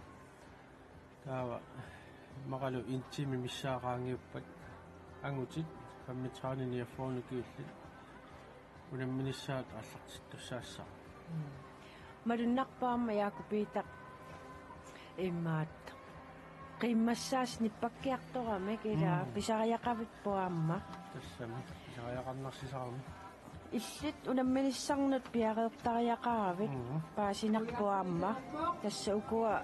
Taava immaqalu en time missaa qaangiuppat angutit femogtredive niogfyrre ukiullit unamminissaat aallartittussaassaaq. Malunnarpoq aamma Jakob Peter imaattoq qiimmassaas nippakkiartoramik ila. Mm. Pisariaqavippoq aamma. Tassami pisariaqarnarsisarami. Illit unamminissannut piareertariaqaravit. Mhm. Paasinarpoq aamma. Tassa ukua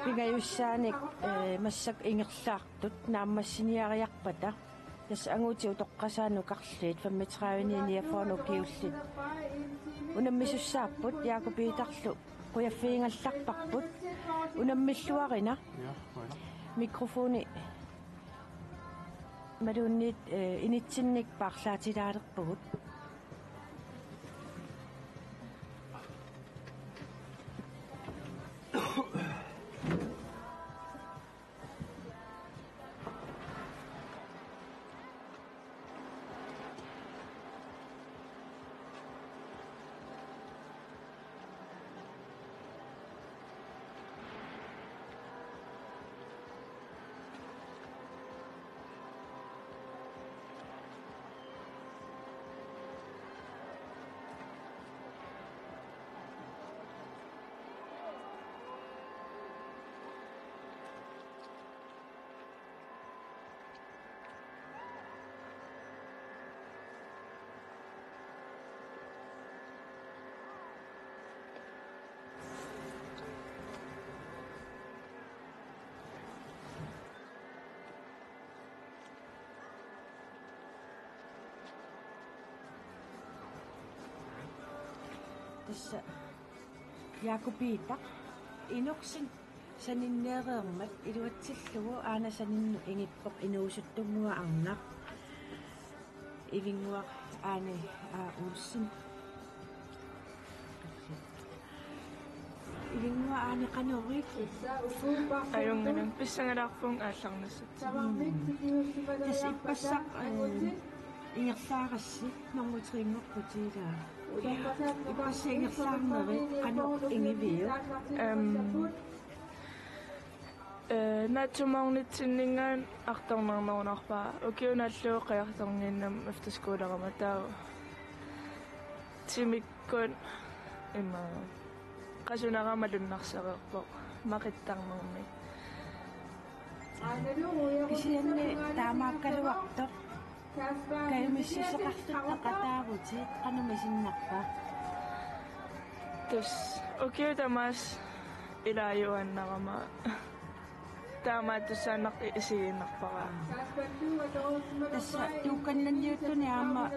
pingajussaanik, eh, massakkut ingerlaartut naammassiniariarpata. Tassa angutit utoqqasaat nukarliit femogtredive niogfyrre ukiullit unammisussaapput Jakob Peterlu qujaffigigallarparput. Unammilluarina. Ja, qujanaq. Mikrofoni imaluunniit, eh, initsinnik paarlaatilaalerpugut. Tassa Jakob Peter Enoksen saninneereermat iluatsillugu aana saninnut ingippoq inuusuttunnguaq arnaq. Ivinnguaq Aani A. Olsen. Ivinnguaq Aani, qanoq? Ajunnginnakkit, pissangalaarpunga aallarnissatsinni. Tassa ippassaq, eh, ingerlaarassi normu tre-nngorputit ilaa. Ippassaq ingerlaarnerit qanoq ingiviuk? Em, eh, naatsumoornitsinninngaanniit artornarnerunarpara. Ukiunaallu qajartorniinnam efterskolerama taava. Timikkut ima qasunera malunnarsereerpoq maqittarnermi. Kisianni taamaakkaluartoq kajumissuseqarlutit peqataavutit, qanoq misinnarpa? Tassa ukiut tamaasa ilaajuaannarama taamaattussaannartoq isigiinnarpara. Tassa tuukkannanniuttuni aamma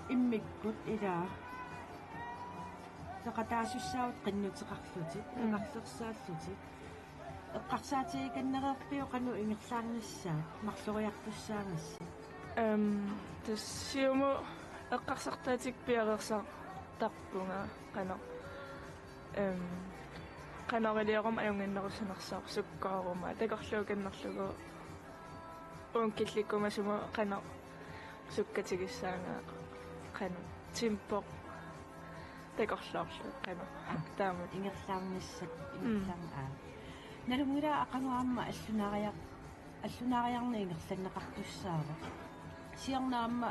immikkut ilaa peqataasussaavutit qinnuteqarlutit, mm, peqarlersaallutit. Eqqarsaatigikannereerpiuk qanoq ingerlaarnissaat, marloriartussaagassi? Em, tassa siumut eqqarsartaatikka piareersartarpunga qanoq. Em, qanoq ilioruma ajunnginnerussanersoq sukkooruma takorluukannerlugu. Uunga killikkumasumut qanoq sukkatigissaanga, qanoq tempo takorloorlugu, qanoq. Aa, taamak. Ingerlaarnissat, mm, ingerlaarn-, aa. Nalunngilara aqagu aamma allunaariar-, allunaariarneq ingerlanneqartussaavoq. Siorna aamma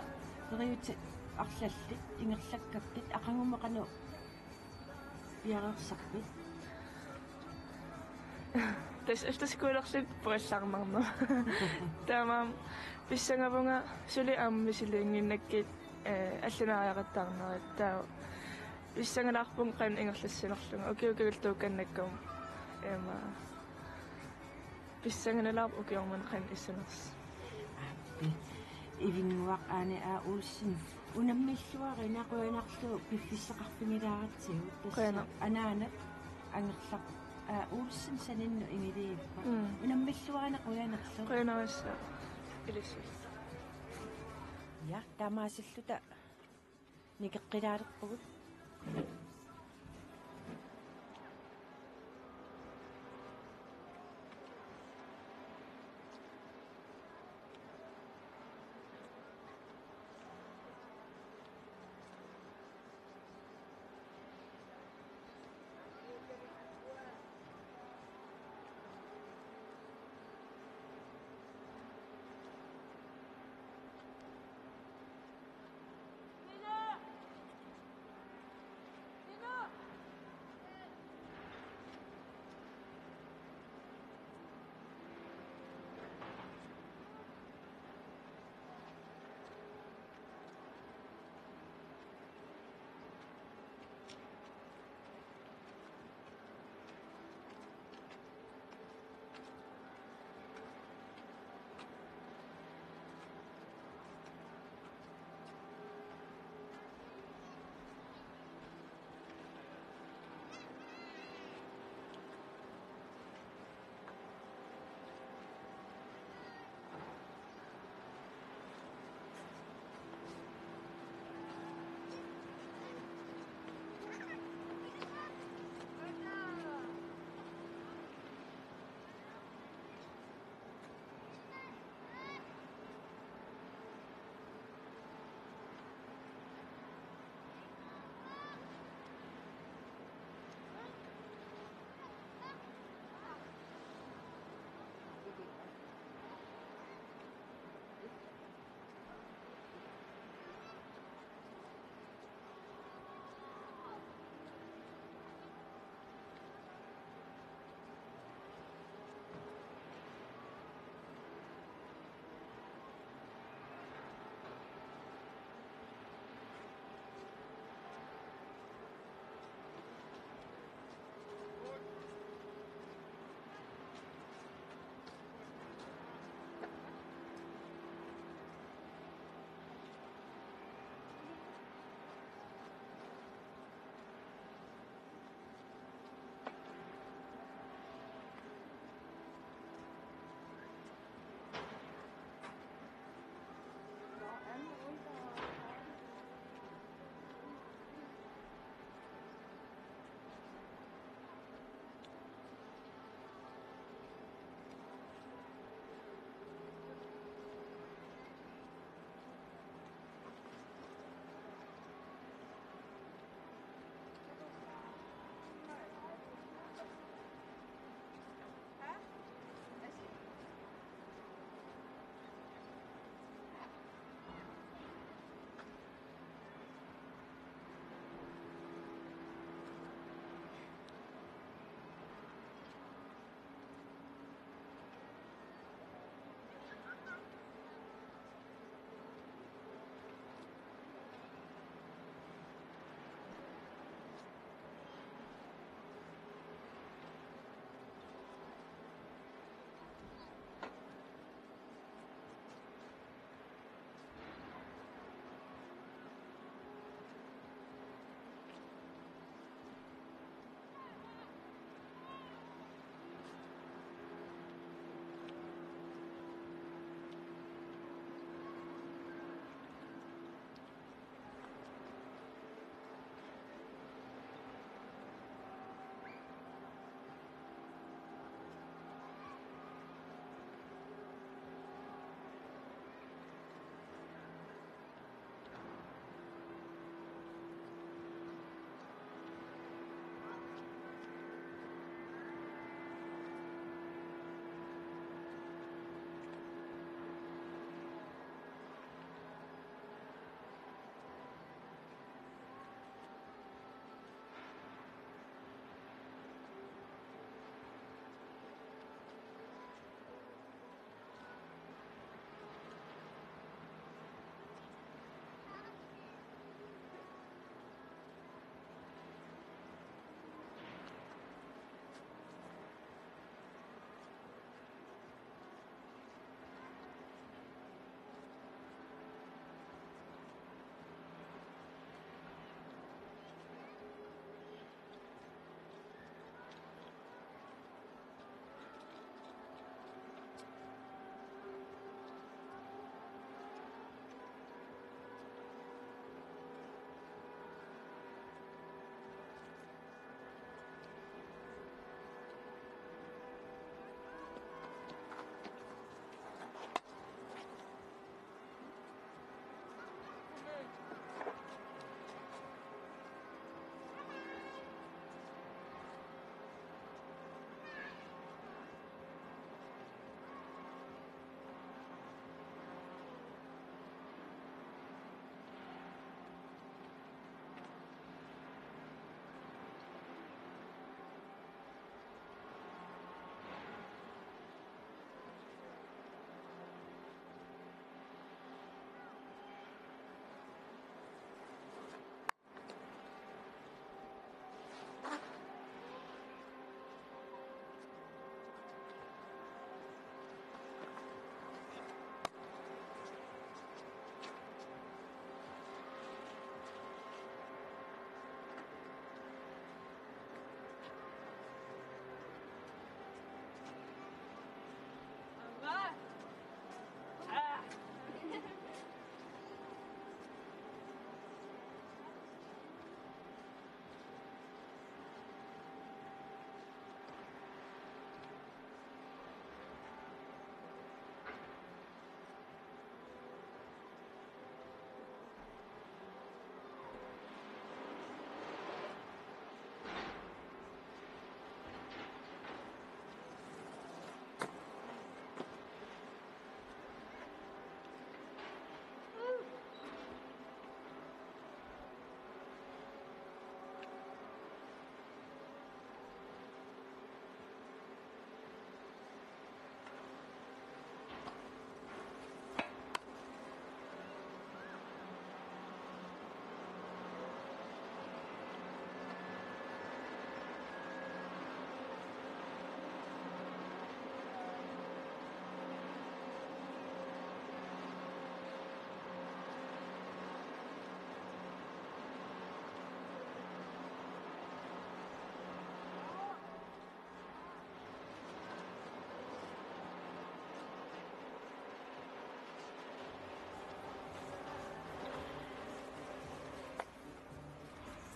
periuseq arlallit ingerlakkakkit, aqagumut qanoq piareersarpit? Tassa efterskolerluta puallarnarneq. Taamaammat pissangavunga suli aamma misiliinnginnakkit, eh, allunaariaqattaarnerit, taava pissangalaarpunga qanoq ingerlassinerlunga. Ukiut kingulliit tuukkannakkamut. Ima. Pissanganalaarpoq ukioq manna qanoq issanersoq. Aappi. Ivinnguaq Aani A. Olsen. Unammilluarina, qujanarlu piffissaqarfigilaaratsigu. Tassa qujanaq. Anaanat angerlar-, Aa, Olsen saninnut ingiliippa. Mm. Unammilluarina qujanarlu. Qujanarsuaq. Ilissi. Ja, taamaasilluta nikeqqilaalerpugut.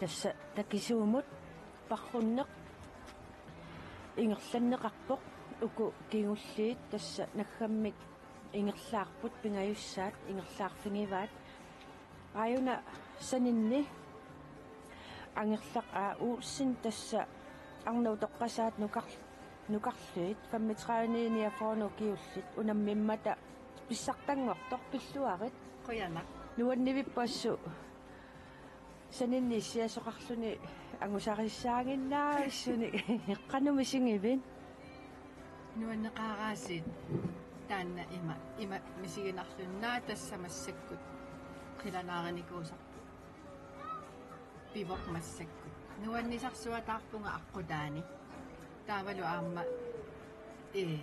Tassa takisuumut parrunneq ingerlanneqarpoq, uku kingulliit tassa naggammik ingerlaarput pingajussaat ingerlaarfigivaat. Aajuna saninni Angerlaq A. Olsen tassa arnat utoqqasaat nukar-, nukarliit femogtredive niogfyrre ukiullit unammimmata pissartanngortoq, pilluarit. Qujanaq. Nuannivippassu saninni issiasoqarluni angusarissaaginnaavissuni, qanoq misigivit? Nuanneqaaraasiit taanna ima, ima misiginarluni, naak tassa massakkut qilanaarinikuusarpoq. Pivoq massakkut. Nuannisarsuataarpunga aqqutaani. Taavalu aamma, ee,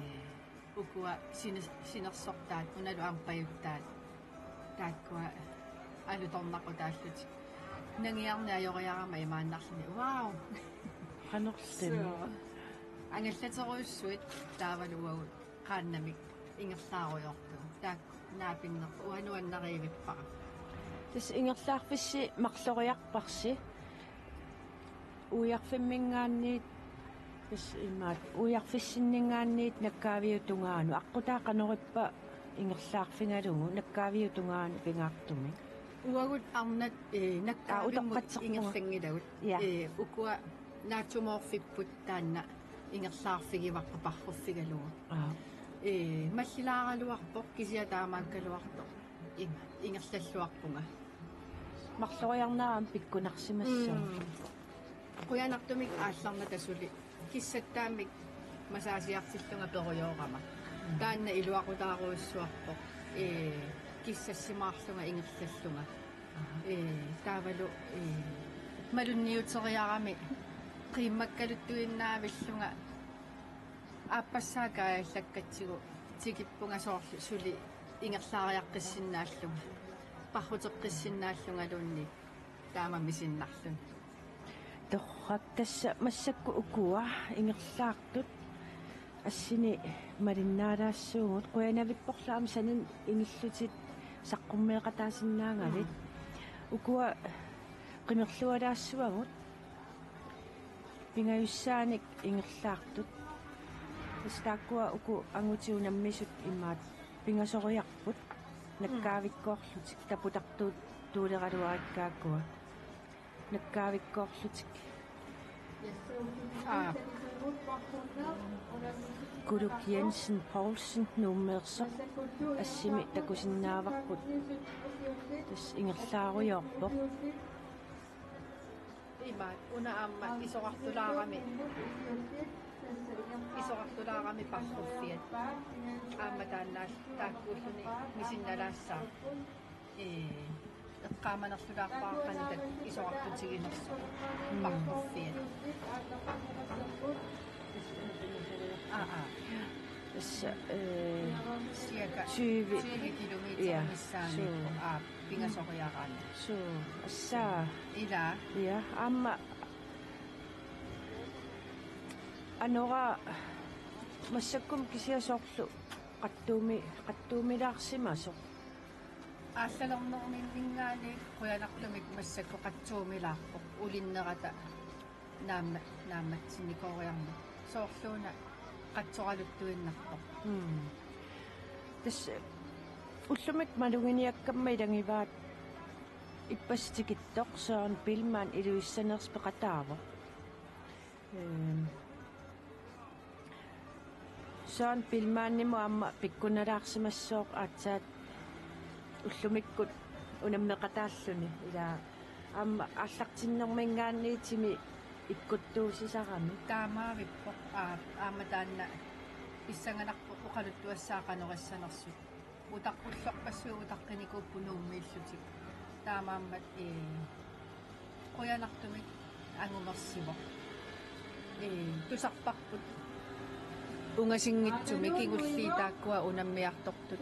ukua sine-, sinersortaat, unalu aamma pajuttaat. Taakkua alutornaqutaallutik. Nangiarneq ajoriarama imaannarluni. Wow! Qanortun. Suu. Angallaterujussuit taavalu uagut qaannamik ingerlaarujoortugut. Taakku naapinneq uanga nuannarivippara. Tassa ingerlaarfissi marloriarparsi. Uiarfimminngaanniit, tassa imaat, uiarfissinninngaanniit nakkaaviup tungaanut. Aqqutaa qanorippa ingerlaarfigalugu nakkaaviup tungaanut pingaartumik? Uagut arnat, ee, Aa, nakkaavimmut utoqqatserpunga. Ingerlanngilagut. Ja. Ee, ukua naatsumoorfipput taanna ingerlaarfigivarput parruffigalugu. Aa. Ee, mallilaaraluarpoq kisianni taamaakkaluartoq. Ima, ingerlalluarpunga. Marloriarnera aamma pikkunarsimassaaq. Mm. Qujanartumik aallarnata suli kissattaammik massagiartillunga perujoorama. Mm. Taanna iluaqutaarujussuarpoq. Ee, kissassimaarlunga ingerlallunga. Aha. Ee, taavalu, ee, malunniuteriarami qiimmakkaluttuinnaavillunga aappassaa kaajallakkatsigu tikippunga soorlu suli ingerlaariaqqissinnaallunga, parruteqqissinnaallungaluunniit taama misinnarluni. Torrak, tassa massakkut ukua ingerlaartut assini malinnaalaassuugut, qujanavipporlu aamma saninni ingillutit saqqummeeqataasinnaagavit. Mm. Ukua qimerlualaassavagut. Pingajussaanik ingerlaartut. Tassa taakkua uku angutit unammisut imaat pingasoriarput. Mm. Nakkaavikkoorlutik taputartuutuuleraluarikkakkua. Nakkaavikkoorlutik. Aa. Kuluk Jensen Poulsen Nuummeersoq assimi takusinnaavarput. Tassa ingerlaarujoorpoq. Imaat, una aamma isorartulaarami, isorartulaarami parruffiat. Aamma taanna taakkuulluni misinnalaassaaq. Ee, eqqaamanerlulaarpara qanoq taanna isorartutiginersoq. Mm. Parruffiat. Aa, aa. Tassa, ee, Cirka tyve. Tyve kilometer. Ja, missaani. Suu. Aa, pingasoriaraanni. Suu, tassa. Ila. Ja, aamma anora massakkut kisianni soorlu qattuumi-, qattuumilaarsimasoq. Aallalernerminninngaanniit qujanartumik massakkut qattuumilaarpoq ulinnerata naamma-, naammatsinnikooriarmat. Soorluuna qatsoraluttuinnarpoq. Mm. Tassa ullumikkut maluginiakkamma ilagivaat ippassaq tikittoq Søren Biilmann Ilulissaneersoq peqataavoq. Ehm, Søren Biilmannimut aamma pikkunalaarsimassooq aatsaat ullumikkut unammeqataalluni, ila aamma aallartinnerminngaanniit timi ikkuttuusisarami. Taamaavippoq, aa, aamma taanna pissanganarpoq oqaluttuassaaq qanoq issanersut. Utaq-, ullorpassuit utaqqinikuupput Nuummiillutik. Taamaammat, ee, qujanartumik angumersivoq. Ee, tusarparput ungasinngitsumik kingulliit taakkua unammiartortut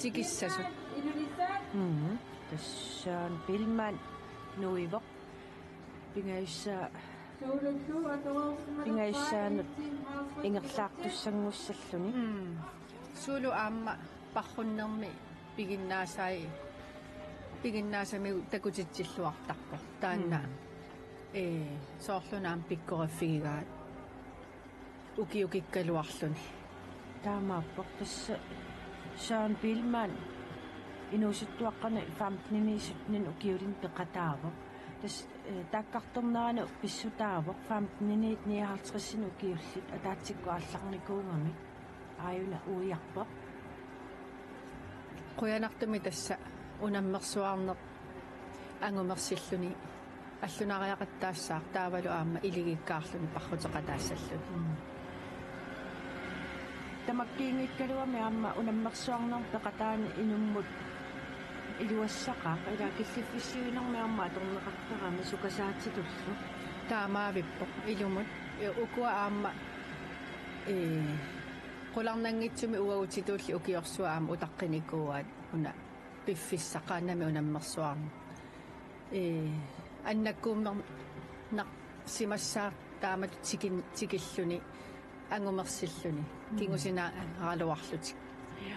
tikissasut. Mhm. Tassa Søren Biilmann nuivoq. Pingajussaa-, pingajussaanut ingerlaartussanngussalluni. Mm. Suulu aamma parrunnermi piginnaasai-, piginnaasamigut takutitsilluartarpoq. Taanna. Mm. Ee, soorlu aamma pikkoriffigigaat ukiukikkaluarluni. Taamaappoq, tassa Søren Biilmann inuusuttuaqqani femtenini syttenini ukiulinni peqataavoq. Tassa, ee, taakkartornerani pissutaavoq femtenini nioghalvtredsinit ukiullit ataatsikkut aallarnikuugamik. Aajuna uiarpoq. Qujanartumik tassa unammersuarneq angumersilluni allunariaqattaassaaq taavalu aamma iligikkaarluni parruteqataassalluni. Mm. Tamakkiinngikkaluami aamma unammersuarnermut peqataani inummut iluassaqaaq, ila killiffissiuinermi aamma atorneqartarami sukasaatitullu. Taamaavippoq ilumut. Ee, ukua aamma, ee, qularnanngitsumik uagutitulli ukiorsuaq aamma utaqqinikuuaat una piffissaq qaannamik unammersuarneq. Ee, annakkuummernarsimassaaq taamatut tikin-, tikilluni angumersilluni. Mm. Kingusinaaraluarlutik. Ja.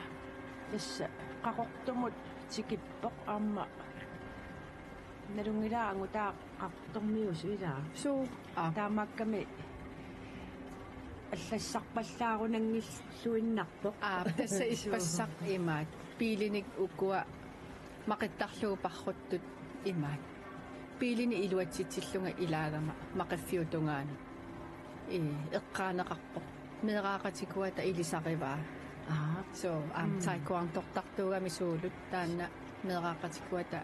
Tassa Qaqortumut tikippoq aamma. Nalunngilara angutaa Qaqortormiusut, ilaa. Suu. Aa. Taamaakkami allassarpallaarunanngilluinnarpoq. Aa, tassa ippassaq imaat. Biilinik ukua maqittarlugu parruttut imaat. Biilinik iluatsitsillunga ilaagama maqiffiup tungaanut. Ee, eqqaaneqarpoq. Meeraaqatikuata ilisarivaa. Aa. So, aamma, mm, taekwondortartuugami suulut taanna meeraaqatikuata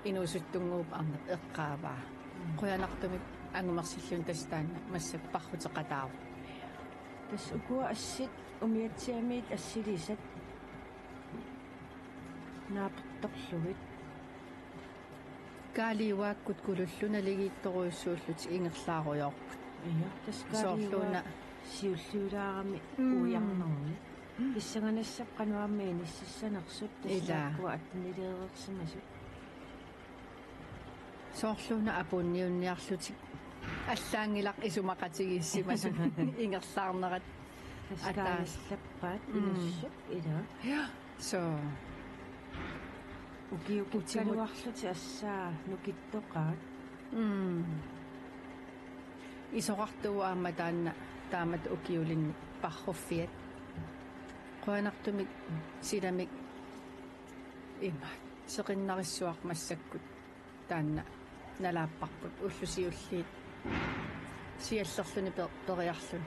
inuusuttunnguup arnap eqqaavaa. Mm. Qujanartumik angumersilluni tassa taanna massakkut parruteqataavoq. Tassa ukua assit umiatsiamiit assilisat naapertorlugit. Kaaliuaakkut Kulullu naligiittorujussuullutik ingerlaarujoorput. Ja, tassa soorluuna Kaaliuaat siulliulaarami, mm, uiarnermi. Pissanganassapput qanoq aamma inississanersut, tassa, ilaa, taakkua attenileereersimasut. Soorluuna apuunniunniarlutik. Allaanngilaq isumaqatigiissimasut ingerlaarnerat. Tassa ataas- kaalillappaat, mm, inussuk, ilaa. Ja. So. Ukiukikkaluarlutik assaa nukittoqaat. Mm. Isorartuuvoq aamma taanna taamatut ukiulinni parruffiat. Qujanartumik silamik imaat. Seqinnarissuaq massakkut taanna nalaapparput ullut siulliit siallerluni per-, periarluni.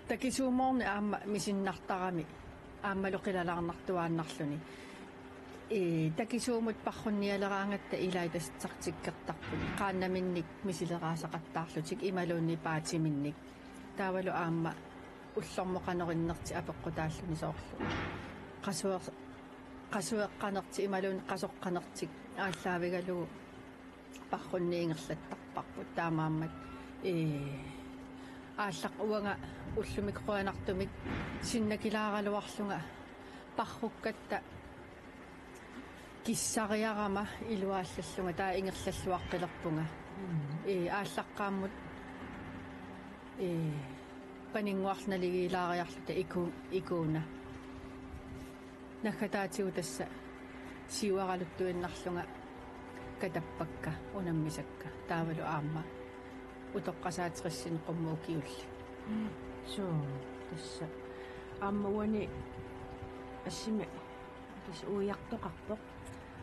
Takisuumoorneq aamma misinnartarami aammalu qilalaarnartuaannarluni. Ee, takisuumut parrunnialeraangatta ilai tassa taktikkertarput. Qaannaminnik misileraasaqattaarlutik imaluunniit paatiminnik. Taavalu aamma ullormut qanoq innertik apeqqutaalluni soorlu. Qasuer-, qasueqqanertik imaluunniit qasoqqanertik aallaavigalugu parrunneq ingerlattarparput, taamaammat, ee, aallaq uanga ullumi qujanartumik sinnakilaaraluarlunga parrukkatta kissariarama iluaallallunga, taava ingerlalluaqqilerpunga. Mm. Ee, aallaqqaammut, ee, paninnguarlu naligiilaariarluta iku-, ikuuna. Naggataatigut tassa siuaraluttuinnarlunga katappakka, unammisakka. Taavalu aamma utoqqasaat tressini qummut ukiullit. Suu, tassa. Aamma uani assimi tassa uiartoqarpoq.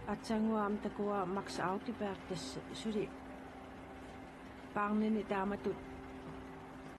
Aatsaannguaq aamma takuara Max Audeberg, tassa suli Barneni taamatut